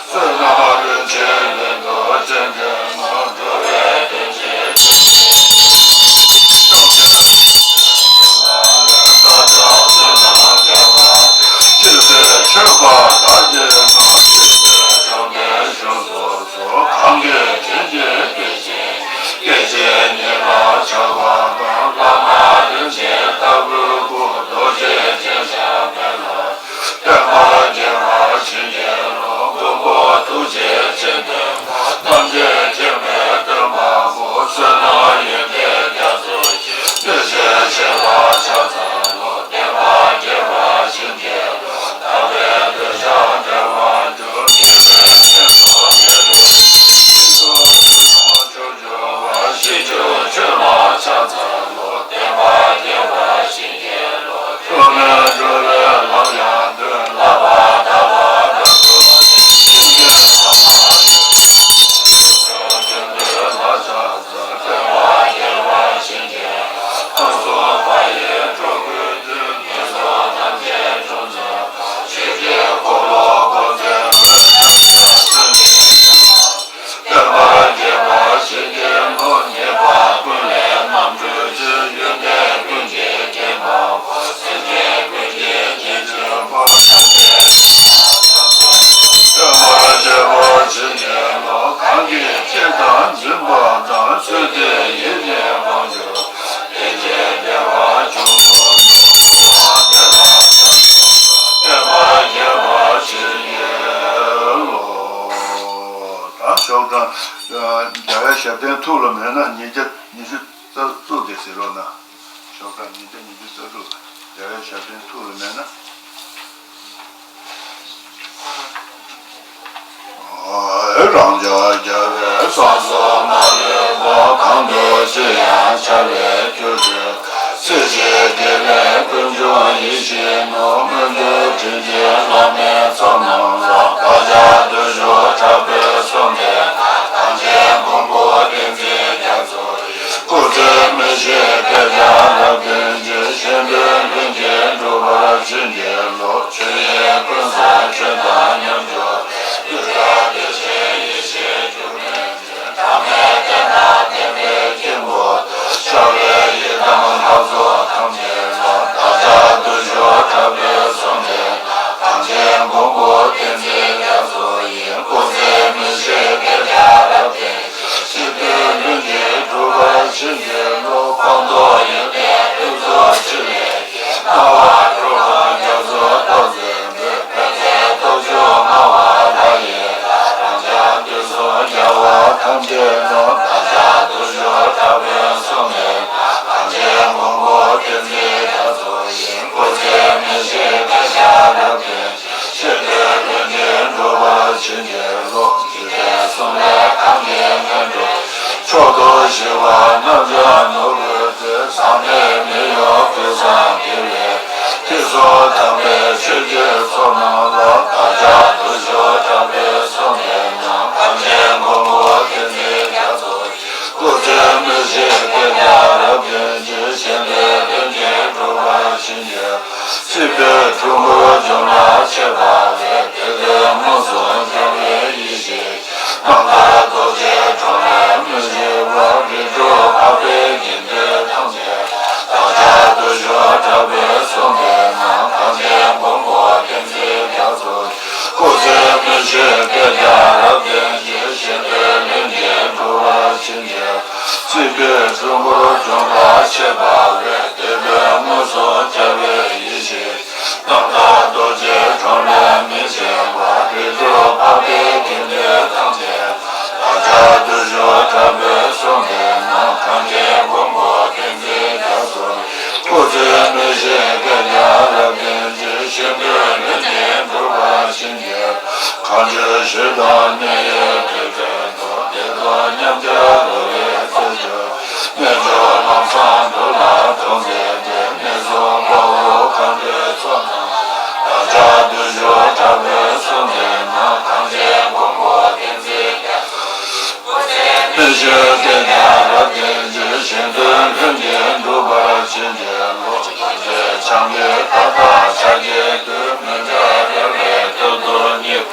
བསོད་ནམས་རིན་ཆེན་ལྷུན་གྲུབ་ཅན་དེ་རྣམས། འགྲོ་བའི་དོན་བྱེད་ཆོས་ཀྱི་རྒྱལ་པོ། བཅོམ་ལྡན་བསོད་ནམས་རྒྱས་པ། ཇི་སྲིད་མཆོད་པ་དག་གིས་བསྔོ། དེ་སྲིད་བཅོམ་ལྡན་གཞུང་དུ་གསོལ། གང་གི་དྲིན་གྱིས་སྐྱེས་ཤིང་སྐྱེ་བཞིན་ཉེ་བར་གཤེགས་པ་དང་། བླ་མ་རིན་ཆེན་ལྟ་བུའི་སྐུ། རྡོ་རྗེ་ཅན་ཞབས་པད་ལ། བསྟན་པ་རྒྱས་པར་བྱིན་གྱིས་རློབས། མགོན་པོ་ཐུགས་རྗེ་ཆེ་འདོད་པ། ཐམས་ཅད་མཁྱེན་པའི་སྟོན་པ་པོ། བསོད་ནམས་ཡོན་ཏན་རྒྱ་མཚོ་ཆེ། བདུད་བཞི་ཞི་བར་ཕྱག་འཚལ་ལོ། བསྟན་པ་རྒྱས་པར་བྱིན་གྱིས་རློབས། ལྟ་བའི་འདོད་ཆགས་བྲལ་བར་གྱུར། དགེ་བའི་ཕུན་ཚོགས་འདི་རུ་ཕྱིན། ཕྱོགས་བཅུ་ནས་ཕྱོགས་བཅུ་བར། ཞིང་བཅུ་ཆོས་ལ་ཕྱག་འཚལ་ལོ། བསྟན་པ་རྒྱས་པར་བྱིན་གྱིས་རློབས། བཅོམ་ལྡན་འགྲོ་བའི་ལམ་ཡང་སྟོན། བསླབ་པ་དག་ལ་རབ་ཏུ་བརྩོན། སེམས་ཅན་ཐམས་ཅད་ཀྱི་དོན་དུ་ལ་ཕྱག་འཚལ། བསྟན་པ་རྒྱས་པར་བྱིན་གྱིས་རློབས། ཁམས་གསུམ་མ་ཡི་འགྲོ་ཀུན་དོན། ངན་སོང་ཐམས་ཅད་བྱང་སེམས་དཔའ། ཆོས་ཀྱི་འཁོར་ལོ་བསྐོར་མཛད་པའི། སེམས་ཅན་ཐམས་ཅད་བསྟན་པ་རྒྱས་པར་བྱིན་གྱིས་རློབས། ཉེས་པ་ཀུན་ལས་རྣམ་གྲོལ་ཕྱིར། ཡོན་ཏན་ཀུན་གྱི་རྒྱན་དང་པོ། སེམས་ཅན་ཀུན་གྱི་རྗེས་སུ་འགྲོ། ཐམས་ཅད་སྐྱེ་རྒ་ན་འཆིའི་རྒྱུ་མཚན་མེད་པར་བྱིན་གྱིས་རློབས། གང་གིས་བསྐྱེད་དང་འཛིན་པ་དང་། ཚུལ་དེ་ཡིས་ནི་བང་ཆུབ་བདེ་ཆེན་བདེ་བ་འབྱུང་དུ་གསོལ། ཐམས་ཅད་ལ་བསྟན་པ་རྒྱས་པར་བྱིན་གྱིས་རློབས། ད་ཤོག་གྲངས་རྒྱལ་བའི་ཞབས་བརྟན་ཐུགས་ལ་མེད་ན་ཉིས་བརྒྱ་ཉི་ཤུ་རྩ་དྲུག་དེ་ཟེར་རོགས་གནང་། ཤོག་གྲངས་ཉིས་བརྒྱ་ཉི་ཤུ་རྩ་དྲུག་རྒྱལ་བའི་ཞབས་བརྟན་ཐུགས་ལ་མེད་ན། རང་ཅག་རྒྱལ་བའི་སྲས་སུ་མ་ལུས་པ། གང་དུ་ཕྱིན་ཡང་ཕྱག་འཚལ་གྱུར་ཅིག། སྲིད་ཞིའི་དགེ་ལེགས་ཀུན་འབྱུང་ཡིད་བཞིན་ནོར། སྨོན་འདུན་དྲིན་ཅན་བླ་མའི་ཚོགས་རྣམས་ལ། བདག་ཅག་བརྟུལ་ཞུགས་དྲག་པོས་བཟུང་སྟེ། ཐམས་ཅད་མགོན་པོ་བསྟན་འཛིན་རྒྱ་མཚོ་ཡི། སྐུ་ཚེ་མི་ཤིགས་བསྐལ་བརྒྱར་རབ་བརྟན་ཅིང་། གཞན་དོན་ལྷུན་གྱིས་འགྲུབ་པར་བྱིན་གྱིས་རློབས། ཆོས་ རྣམ་གཞག་ནོར་བུའི་དེ་ཟག་མེད་མི་གཡོ་ཀུན་བཟང་དགེ་བའི་ཐེག་མཆོག་དམ་པའི་ཆོས་ཀྱི་ཚོགས་རྣམས་ལ་བདག་ཅག་འདུ་ཤོག་གྲགས་པའི་གསུང་དེ་རྣམས་གངས་ཅན་མགོན་པོ་བསྟན་འཛིན་རྒྱ་མཚོ། སྐུ་ཚེ་མི་ཤིགས་བསྐལ་བརྒྱར་རབ་བརྟན་ཅིང་། གཞན་དོན་ལྷུན་གྱིས་འགྲུབ་པར་བྱིན་གྱིས། སྲིད་པའི་འཁྲུལ་འཁོར་འཇོམས་ལ་མཆོད་པ་ལས། འདོད་དོན་མངོན་སུམ་འབྱོངས་པའི་ཡེ་ཤེས། རྣམ་དག་རྡོ་རྗེའི་གྲོང་ལས་མི་ཤིགས་པ། རིགས་དྲུག་འཕགས་པའི་དགེ་འདུན་ཐམས་ཅད། བདག་ཅག་འདུ་ཤོག་གྲགས་པའི་གསུང་དེ་རྣམས་གངས་ཅན་མགོན་པོ་བསྟན་འཛིན་རྒྱ་མཚོ། སྐུ་ཚེ་མི་ཤིགས་བསྐལ་བརྒྱར་རབ་བརྟན་ཅིང་། གཞན་དོན་ལྷུན་གྱིས་འགྲུབ་པར་བྱིན་གྱིས། སྲིད་པའི་འཁྲུལ་འཁོར་འཇོམས་པར་མཆོད་པ་ལས། འདོད་དོན་མངོན་སུམ་འཆར་བའི་ཡེ་ཤེས། རྣམ་དག་རྡོ་རྗེའི་གྲོང་ལས་མི་ཤིགས་པ། རིགས་དྲུག་འཕགས་པའི་དགེ་འདུན་ཐམས་ཅད། བདག་ཅག་འདུ་ཤོག་གྲགས་པའི་གསུང་དེ་རྣམས་གངས་ཅན་མགོན་པོ་བསྟན་འཛིན་རྒྱ་མཚོ། སྐུ་ཚེ་མི་ཤིགས་བསྐལ་བརྒྱར་རབ་བརྟན་ཅིང་། གཞན་དོན་ལྷུན་གྱིས་འགྲུབ་པར་བྱིན་གྱིས། གངས་ཅན་ཞིང་དུ་གནས་ཡུལ་དུས་གསུམ་དུ། བདེ་སྟོང་ཉམས་ཆག་རོ་ཡི་རྩད་གཅོད། རྣལ་འབྱོར་ལམ་བཟང་འདུལ་ལ་གདུང་སེམས་བསྐྱེད། གནས་གསུམ་དཔའ་བོ་མཁའ་འགྲོའི་ཚོགས་རྣམས། བདག་ཅག་འདུ་ཤོག་གྲགས་པའི་གསུང་དེ་རྣམས་གངས་ཅན་མགོན་པོ་བསྟན་འཛིན། མི་ཤིགས་བསྐལ་བརྒྱར་རབ་བརྟན་ཅིང་། གཞན་དོན་ལྷུན་གྱིས་འགྲུབ་པར་བྱིན་གྱིས་རློབས། ཆང་གི་ཏག་ཏག་ཕྱག་གི་མདུད། མི་འདྲ་རལ་བའི་ཐོར་ཐོར་གཉིས།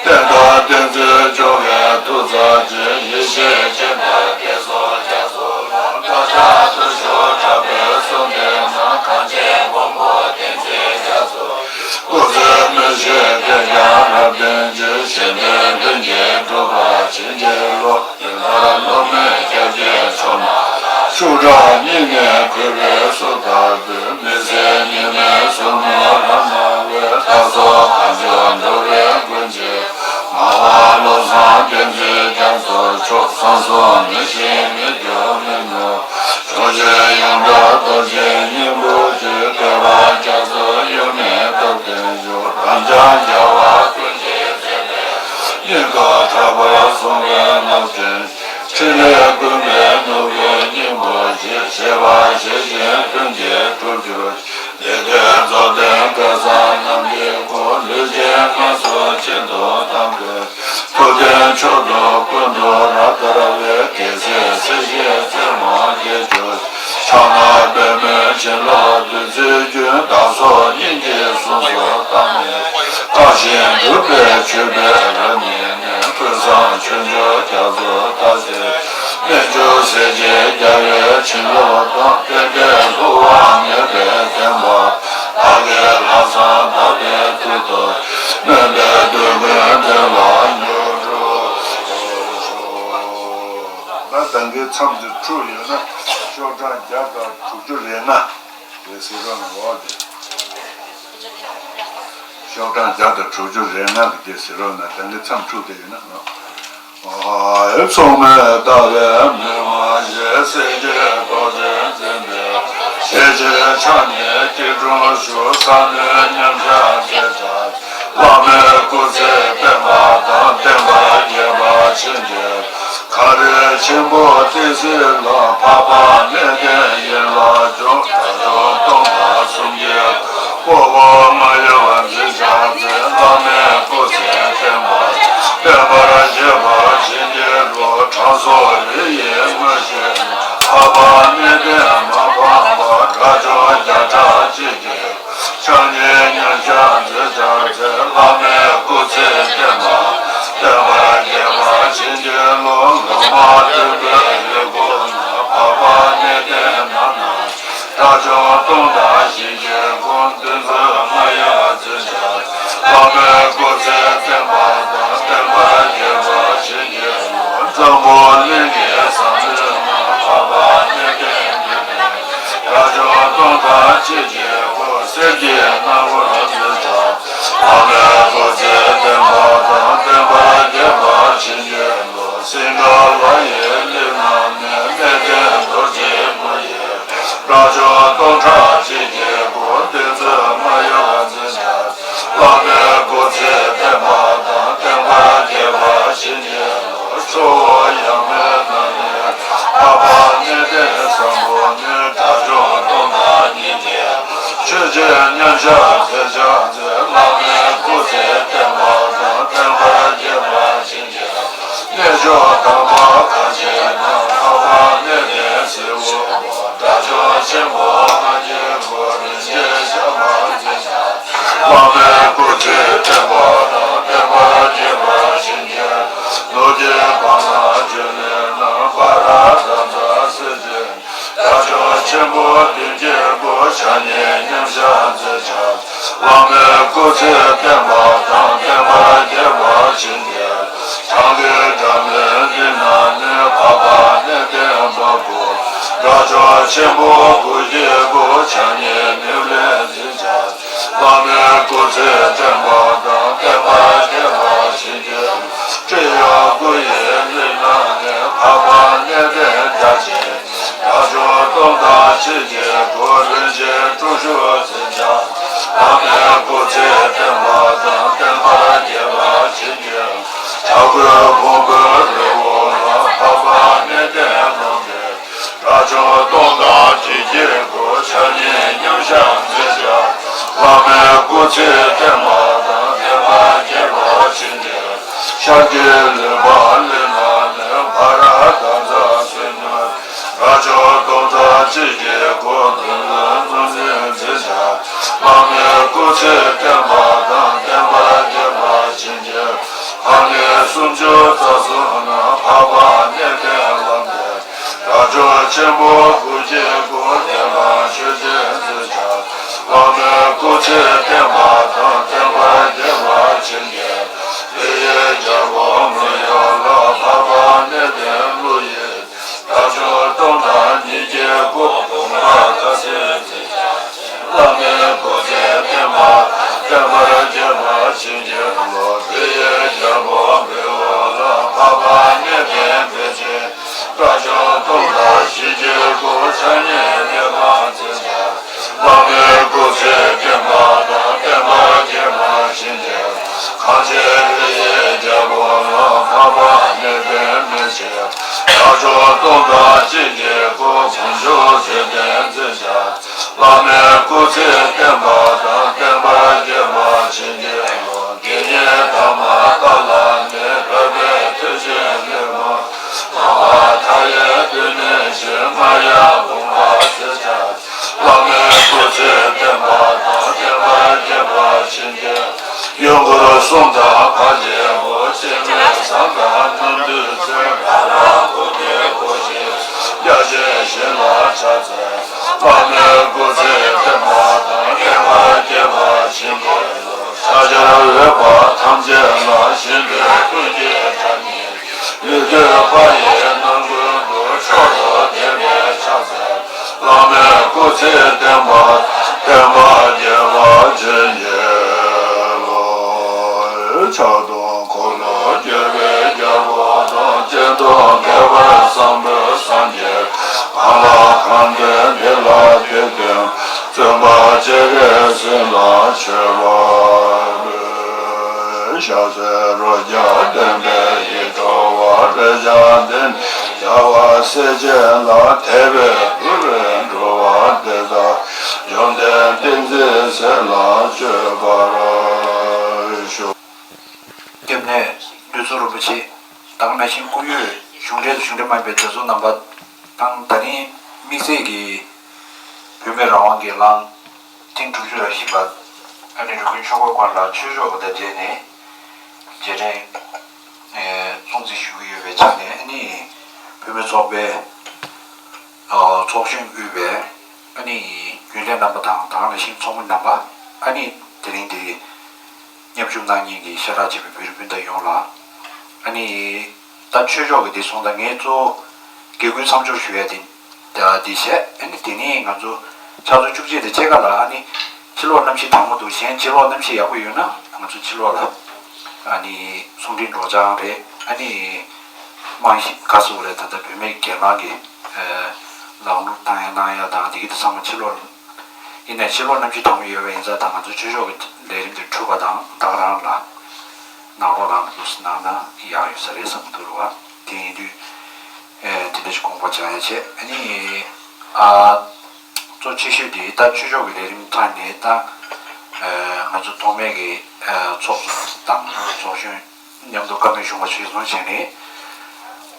བསྟན་དང་བསྟན་འཛིན་སྐྱོང་བའི་མཐུ་རྩལ་ཅན། ཡེ་ཤེས་སྤྱན་དང་བསྐྱེད་རྫོགས་རྒྱ་མཚོ་ལ། བདག་ཅག་འདུ་ཤོག་གྲགས་པའི་གསུང་དེ་རྣམས་གངས་ཅན་མགོན་པོ་བསྟན་འཛིན་རྒྱ་མཚོ། སྐུ་ཚེ་མི་ཤིགས་བསྐལ་བརྒྱར་རབ་བརྟན་ཅིང་། གཞན་དོན་ལྷུན་གྱིས་འགྲུབ་པར་བྱིན་གྱིས་རློབས། ཡུལ་ལྷར་ལྷོ་མོན་སྐྱབས་རྗེ་མཚོ་མ་ལ། ཤུགས་དྲག་སྙིང་ནས་གུས་པས་གསོལ་བ་འབུལ། མི་ཟད་ཉི་མའི་ཟུར་མོ་རང་སྣང་བའི། བདག་སོགས་གང་བྱུང་འགྲོ་བའི་མགོན་ཆེན། ངག་དབང་བློ་བཟང་བསྟན་འཛིན་རྒྱ་མཚོ་མཆོག། གསང་གསུམ་མི་ཤིགས་མི་སྐྱོ་མི་ནོར། གཞུང་ཆེན་ཡོངས་གྲགས་རྡོ་རྗེའི་སྙིང་པོ་ཆེ། བསྟོད་པ་རྒྱ་མཚོ་གཡོ་མེད་སྟོབས་ལྡན་ཤོག། རབ་འབྱམས་རྒྱལ་བ་ཀུན་གྱི་སྲས་དེ། སྙིང་ཁར་གྲགས་པར་གསུངས་པའི་སྔགས་ཕྲེང་། ཕྲིན་ལས་ཀུན་པས་ནོར་བུའི་སྙིང་པོ་ཆེ། བཞེད་པ་བཞེད་བཞིན་ལྷུན་གྱིས་གྲུབ་གྱུར། ལེགས་བསྟན་རྫོགས་ལྡན་སྐལ་བཟང་རྣམས་ཀྱི་སྐུ། ལུས་ཅན་ངན་སོང་གཅིག་ཏུ་བསྡམས་པའི། ཐུབ་བསྟན་མཆོག་ཏུ་ཀུན་ཏུ་རབ་དར་བའི། རྒྱལ་སྲས་སྲས་ཀྱི་རྩེ་མོར་སྐྱེས་གྱུར། ཕྱག་ན་པདྨོའི་བྱིན་རླབས་བདུད་རྩིའི་རྒྱུན། བདག་སོགས་སྙིང་གི་གཟུངས་སུ་བཏང་ནས། བཀའ་བཞིན་སྒྲུབ་པའི་མཆོད་པའི་རབ་བརྙེས་ནས། ཀུན་བཟང་ཆོས་འབྱོར་རྒྱ་མཚོ་ལྟ་ཞིག་རྨད་བྱུང་སྲས་བཅས་རྒྱལ་བའི་བྱིན་རླབས་དང་། གཏན་བདེ་ལྷུང་བ་མེད་པའི་བདེན་པ། བདག་གི་ལྷག་བསམ་དག་པའི་མཐུ་སྟོབས། སྨོན་པའི་འདོད་དགུའི་དོན་ལ་འགྲུབ་ཤོག། ད་ལྟ་གི་མཚམས་འདིར་འཁྲུགས་ཡོད་ན་ཤོག་གྲངས་བརྒྱ་དང་དྲུག་ཅུ་རེ་ལྔ་དེ་གཟིགས་རོགས་གནང་། འོ་དེ་ཤོག་གྲངས་བརྒྱ་དང་དྲུག་ཅུ་རེ་ལྔ་དེ་གཟིགས་རོགས་གནང་། ད་གི་མཚམས་འཁྲུགས་བསྡད་ཡོད་ན། མཚུངས་མེད་ལྟ་བའི་མི་མ་བཞེད། སྲས་ཀྱི་རྟོགས་ལྡན་འཛིན་པའི་ཞལ་གཅིག་ཕྱག་གཉིས་སྐྱིལ་ཀྲུང་བཞུགས། ས་གནོན་མཉམ་བཞག་མཛད་བྱ་བླ་མའི་སྐུ་ཚེ་བརྟན་པ་དང་། བསྟན་པ་རྒྱས་པར་བྱིན་གྱིས། གངས་རི་ཆེན་པོ་ཏི་སེ་ལ། འཕགས་པ་གནས་བརྟན་ཡིད་ལ་འཇོག་དགྲ་བཅོམ་སྟོང་དང་གསུམ་གྱི། དཔའ་བོ་མ་གཡོ་བར་འཛིན་ཕྱག་འཚལ། བླ་མའི་སྐུ་ཚེ་བརྟན་པ། བསྟན་པ་རྒྱས་པར་བྱིན་གྱིས་རློབས། དྲང་སྲོང་རི་ཡི་ངོས་བཞིན། འཕགས་པ་གནས་བརྟན་མ་སྤངས་པ། དགྲ་བཅོམ་བརྒྱ་ཕྲག་གཅིག་གི། ཕྱག་གཉིས་མཉམ་བཞག་མཛད་བྱ་འཚལ། བླ་མའི་སྐུ་ཚེ་བརྟན་པ། བསྟན་པ་རྒྱས་པར་བྱིན་གྱིས་རློབས། ལོ་མ་བདུན་པའི་འོད་སྐུ་ན། འཕགས་པ་གནས་བརྟན་རྣམ་སྣང་། དགྲ་བཅོམ་སྟོང་དང་བཞི་བརྒྱའི་དགུང་། བདུད་རྩི་མ་གཡོས་པར་འཛིན་བྱ། བླ་མའི་སྐུ་ཚེ་བརྟན་པ་དང་། བསྟན་པ་རྒྱས་པར་བྱིན་གྱིས་རློབས། འཛམ་བུ་གླིང་གི་ས་མཐོའི་ན། འཕགས་པ་གནས་བརྟན་འདུས་པའི། དགྲ་བཅོམ་སྟོང་དང་གཅིག་གི་དགུང་། གསེར་གྱི་སྣང་བར་འཛིན་བྱ། བླ་མའི་སྐུ་ཚེ་བརྟན་པ་དང་། བསྟན་པ་རྒྱས་པར་བྱིན་གྱིས་རློབས། སིངྒ་ལ་ཡི་གླིང་རྣམས་ནས། གནས་བརྟན་རྡོ་རྗེ་མོ་ཡི། དགྲ་བཅོམ་སྟོང་ཕྲག་གཅིག་གི་དགུང་། བདུད་རྩི་མ་གཡོས་པར་འཛིན་བྱ། བླ་མའི་སྐུ་ཚེ་བརྟན་པ་དང་། བསྟན་པ་རྒྱས་པར་བྱིན་གྱིས་རློབས། ཁྱོ་བོ་ཡང་མེད་ན་ནི། འཕགས་པ་གནས་ ཉམས་བཞག་མཛད་བྱ་མཛད། བླ་མའི་སྐུ་ཚེ་བརྟན་པ་དང་། བརྟན་པར་བཅས་པར་བྱིན་གྱིས་རློབས། གནས་མཆོག་དམ་པ་གང་ཞིག་ན། འཕགས་པ་གནས་བརྟན་སྲིད་འོག་མ། དགྲ་བཅོམ་ཆེན་པོ་ལྔ་བརྒྱའི་སྐུ། རིན་ཆེན་ཞལ་སྔ་མཛད་བྱ། བླ་མའི་སྐུ་ཚེ་བརྟན་པ་དང་། བརྟན་པར་བཅས་པར་བྱིན་གྱིས་རློབས། ནུབ་ཀྱི་བར་ན་ལྕེ་བླ་ན། ཕ་ར་དྷ་ཙ་སེ་བྱས། དགྲ་བཅོམ་ཆེན་པོ་བདུན་བརྒྱའི་སྐུ། ཕྱག་གཉིས་མཉམ་བཞག་མཛད་བྱ། བླ་མའི་སྐུ་ཚེ་བརྟན་པ་དང་། བརྟན་པར་བཅས་པར་བྱིན་གྱིས། བྱང་གི་སྒྲ་མེད་འདི་ན་ནི། འཕགས་པ་གནས་བརྟན་པ་དགུ། དགྲ་བཅོམ་ཆེན་པོ་དགུ་བརྒྱའི་སྐུ། ཕྱག་གཉིས་ནེམ་ལས་མཛད་བྱ། བླ་མའི་སྐུ་ཚེ་བརྟན་པ་དང་། བརྟན་པར་བཅས་པར་བྱིན་གྱིས། ཀྲི་ཡ་ཀུ་ཡེ་ལི་ན་ནི། འཕགས་པ་གནས་བརྟན་བརྒྱ་བྱིན། དགྲ་བཅོམ་སྟོང་དང་ཕྱེད་ཀྱི་སྐུ། རིན་ཆེན་དྲུག་ཅུ་མཛད་བྱ། བླ་མའི་སྐུ་ཚེ་བརྟན་པ་དང་། བརྟན་པར་བཅས་པར་བྱིན་གྱིས། བྱ་རྒོད་ཕུང་པོའི་རི་བོ་ལ། འཕགས་པ་གནས་བརྟན་ལོངས་སྤྱོད། དགྲ་བཅོམ་སྟོང་དང་ཁྲི་བརྒྱའི་སྐུ། ཕྱག་གཉིས་མཉམ་བཞག་མཛད་བྱ། བླ་མའི་སྐུ་ཚེ་བརྟན་པ་དང་། བརྟན་པར་བཅས་པར་བྱིན་གྱིས། ཤཱཀྱའི་ལུས་འཕགས་ལི་ན་ནི། ཕ་ར་དྷ་ཙ་སུ་ཉུ། དགྲ་བཅོམ་སྟོང་དང་ཁྲི་བརྒྱའི་སྐུ། ལྷུན་ལྷུན་སྣང་སྣང་མཛད་བྱ། བླ་མའི་སྐུ་ཚེ་བརྟན་པ་དང་། བརྟན་པར་བཅས་པར་བྱིན་གྱིས། ཕ་ངེས་སུམ་ཅུ་རྩ་གསུམ་ན། འཕགས་པ་གནས་བརྟན་ལོངས་སྤྱོད། དགྲ་བཅོམ་ཆེན་པོ་དགུ་བརྒྱའི་སྐུ། གནས་པ་ཆོས་ཅན་མཛད་བྱ། བླ་མའི་སྐུ་ཚེ་བརྟན་པ་དང་། བརྟན་པར་བཅས་པར་བྱིན་གྱིས། ལི་ཡི་རྒྱལ་པོ་མི་གཡོ་ལ། འཕགས་པ་གནས་བརྟན་ཀླུ་ཡི། དགྲ་བཅོམ་སྟོང་དང་ཉིས་བརྒྱའི་སྐུ། ལུང་མ་དགའ་ཚལ་མཛད་བྱ། བླ་མའི་སྐུ་ཚེ་བརྟན་པ་དང་། བརྟན་པར་བཅས་པར་བྱིན་གྱིས་རློབས། ལི་ཡི་རྒྱལ་པོ་བི་བ་ལ། འཕགས་པ་གནས་བརྟན་བདེ་ཆེན། དགྲ་བཅོམ་སྟོང་དང་བཞི་བརྒྱའི་སྐུ། ཕྱག་གཉིས་གནས་པ་མཛད་བྱ། བླ་མའི་སྐུ་ཚེ་བརྟན་པ་དང་། བརྟན་པར་བཅས་པར་བྱིན་གྱིས། གངས་ཅན་ལི་ཡི་རྒྱལ་པོ་ལ། འཕགས་པ་གནས་བརྟན་མེ་ལྕེ། དགྲ་བཅོམ་སྟོང་དང་གཅིག་གི་སྐུ། ཕུང་ཆུ་ཚེ་བརྟན་མཛད་བྱ། བླ་མའི་སྐུ་ཚེ་བརྟན་པ་དང་། བརྟན་པར་བཅས་པར་བྱིན་གྱིས་རློབས། དགེ་བསྙེན་དར་མ་ཏཱ་ལ་ནི། རོལ་པའི་མཐུ་ཆེན་ལེགས་མ། ལོང་བ་མཐའ་ཡས་སྟོད་སྨད་ཞི། རྔ་ཡབ་བུམ་པ་མཛད་བྱ། བླ་མའི་སྐུ་ཚེ་བརྟན་པ་དང་། བརྟན་པར་བཅས་པར་བྱིན་གྱིས། གཡོན་སྐོར་གསུམ་དང་བར་ཆད་སྒོ། སྤྱན་རས་གཟིགས་དང་རྣམ་ཐོས་སྲས། ལྷ་དང་སྐུ་མི་འཁོར་བཞི། བརྒྱ་བྱིན་བཞི་ལ་ཕྱག་འཚལ། བླ་མའི་སྐུ་ཚེ་བརྟན་པ་དང་། བརྟན་པར་བཅས་པར་བྱིན་གྱིས་རློབས། ཕྱག་བྱར་འོས་པ་ཐམས་ཅད་ལ། ཞིང་དུ་ཀུན་གྱི་བདག་ཉིད། ཡུལ་དུ་དཔལ་ཡེ་རྣམ་ཀུན་ཏུ། མཆོག་ཏུ་ཕྱག་འཚལ། བླ་མའི་སྐུ་ཚེ་བརྟན་པ། བརྟན་པར་བཅས་པར་བྱིན་གྱིས་རློབས། ཕྱག་སྟོང་འཁོར་ལོ་བསྐྱོད་པའི་རྒྱལ་པོ་དང་། སྤྱན་སྟོང་ཁྱད་པར་བཟང་པོའི་སངས་རྒྱས། གང་ལ་གང་འདུལ་འདི་ལ་དད་པའི། བརྩོན་པ་བྱེ་བས་སྲིད་ལ་མཆོད་པར་འབུལ། ཕྱག་འཚལ་རོ་བརྒྱ་ལྡན་པས་ཡིད་སྤྲོ་བ། ལེགས་སྦྱར་འདི་ནི་རྒྱལ་བ་སྲས་བཅས་ལ། དད་པས་གུས་པས་འགྲོ་བ་འདི་དག་བཅོམ་ལྡན་ཏིང་འཛིན་ཟིལ་གནོན་བྱེད་པར་ཤོག། སྐྱབས་གནས་བདུད་འཚོ་རིན་པོ་ཆེ་དང་། ནང་བཞིན་སྐུ་ཡོད་གཞུང་འབྲེལ་དང་གཞུང་འབྲེལ་མ་ཡིན་པའི་དེ་ཚོ་རྣམ་པ་དང་། ད་རིང་དམིགས་བསལ་གྱི་བུད་མེད་རང་དབང་གི་གླིང་ཐེངས་དྲུག་ཅུ་རེ་བཞི་པ། ཨ་ནི་རི་ཀོན་ཆོས་འཁོར་དགོན་ལ་ཆོས་ཕྱོགས་ཀྱི་དང་འབྲེལ་ནས་རྗེས་དྲན་སྲུང་བརྩི་ཞུ་གི་ཡོད་པའི་ཆ་ནས། ཨ་ནི་བུད་མེད་ཚོགས་པའི་ཚོགས་གཞོན་དབུས་པའི། ཨ་ནི་རྒྱུན་ལས་རྣམ་པ་དང་། དེ་ནང་བཞིན་ཚོགས་མི་རྣམ་པ། ཨ་ནི་དེ་རིང་འདིར་མཉམ་ཞུགས་གནང་མཁན་གྱི་ཤ་ཁྲག་གཅིག་པའི་བོད་རིགས་སྤུན་ཟླ་ཡོངས་ལ། ཨ་ནི་ད་ཆོས་ཕྱོགས་ཀྱི་འདི་སོང་ཙང་ངས་གཙོ་བོ་དགེ་སྐུལ་མཚམས་སྦྱོར་ཞུ་ཡ་དེ། ད་འདི་བྱས། ཨ་ནི་དེ་ནས་ང་ཚོ་ཕྱག་ཚོད་བཅུ་གཅིག་དང་ཕྱེད་ཀ་ལ། ཨ་ནི་ཕྱི་ལོགས་གནམ་གཤིས་གྲང་མོ་འདུག་གཞན་ཕྱི་ལོགས་གནམ་གཤིས་ཡག་པོ་ཡོད་ན། ང་ཚོ་ཕྱི་ལོགས་ལ་ཨ་ནི་གསུང་འཕྲིན་སྒྲོག་སྦྱང་རེད། ཨ་ནི་རྨང་གཞི་ག་ཟེར་དགོས་རེད། ད་ལྟ་བུད་མེད་སྒེར་ལངས་ཀྱི་ལམ་ལུགས་བཏང་ཡ་གནང་ཡ་དང་། དེ་གི་དེ་ཚང་མ་ཕྱི་ལོགས་ལ། ཡིན་ནའི་ཕྱི་ལོགས་གནམ་གཤིས་གྲང་མོ་ཡོད་པ་ཡིན་ཙང་། ད་ང་ཚོ་ཆོས་ཕྱོགས་ཀྱི་ལས་རིམ་དེ་གྲུབ་པ་དང་། ད་ག་རང་ལ་ནང་ལོགས་ལ་འདུག་སེ་གནང་ན་ཡག་ཡོད་ས་རེད་བསམ་གྱི་འདུག་རེད་བ། དེ་ཡིན་དུས་ཨེ་དེ་འདྲ་ཞིག་དགོངས་པ་འཇགས་ཡ་བྱས། ཨ་ནི་ཨ་གཙོ་ཆེ་ཤོས་དེ་ད་ཆོས་ཕྱོགས་ཀྱི་ལས་རིམ་ཐོག་ནས། ད་ ང་ཚོ་ཐོགས་མེད་ཀྱི་ཚོགས་གཙོ་དང་ཚོགས་གཞོན་མཉམ་དུ་བཀའ་མོལ་ཞུ་བ་ཞིག་གསུངས་བྱས་ནས།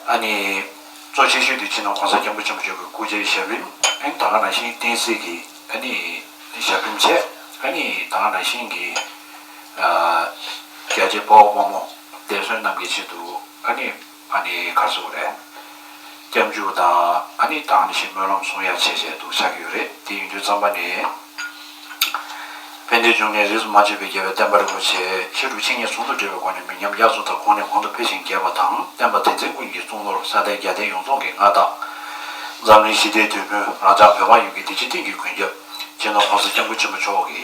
ཨ་ནི་གཙོ་ཆེ་ཤོས་དེ་སྤྱི་ནོར་༸གོང་ས་༸སྐྱབས་མགོན་ཆེན་པོ་མཆོག་གི་སྐུ་ཕྱྭའི་ཞབས་རིམ། ཨ་ནི་ད་ག་ནང་བཞིན་བསྟན་སྲིད་ཀྱི་ཨ་ནི་ཞབས་རིམ་བྱས། ཨ་ནི་ད་ག་ནང་བཞིན་གྱི་རྒྱལ་གཅེས་དཔའ་བོ་དཔའ་མོ་འདས་གསོན་རྣམས་ཀྱི་ཆེད་དུ་ཨ་ནི་ཨ་ནི་ག་རེ་ཟེར་དགོས་རེད། སྐྱབས་འཇུག་དང་ཨ་ནི་དང་ནི་ཞིག་སྨོན་ལམ་གསུང་ཡ་བྱས་བྱས་འདུག་ཆགས་ཀྱི་ཡོད་རེད། དེ་ཡིན་དུས་ཙམ་པ་ནས། ཕན་བདེའི་འབྱུང་གནས་རིས་སུ་མ་ཆད་པའི་རྒྱལ་བའི་བསྟན་པ་རིན་པོ་ཆེ་ཕྱི་དྲོ་ཆིངས་ཡིག་ཟུང་དུ་འབྲེལ་བའི་སྒོ་ནས་མི་ཉམས་དབྱར་མཚོ་ལྟར་གོང་ནས་གོང་དུ་འཕེལ་ཞིང་རྒྱས་པ་དང་། བསྟན་པ་དེ་མཚན་ཀུན་གྱི་གཙུག་ནོར་ས་སྟེང་རྒྱལ་བསྟན་ཡོངས་རྫོགས་ཀྱི་མངའ་བདག་འཛམ་གླིང་ཞི་བདེའི་དེད་དཔོན་རང་ཅག་བོད་པ་ཡོངས་ཀྱི་བདེ་སྐྱིད་གཏིང་གི་མགོན་སྐྱབས་སྤྱི་ནོར་༸གོང་ས་༸སྐྱབས་མགོན་ཆེན་པོ་མཆོག་གི་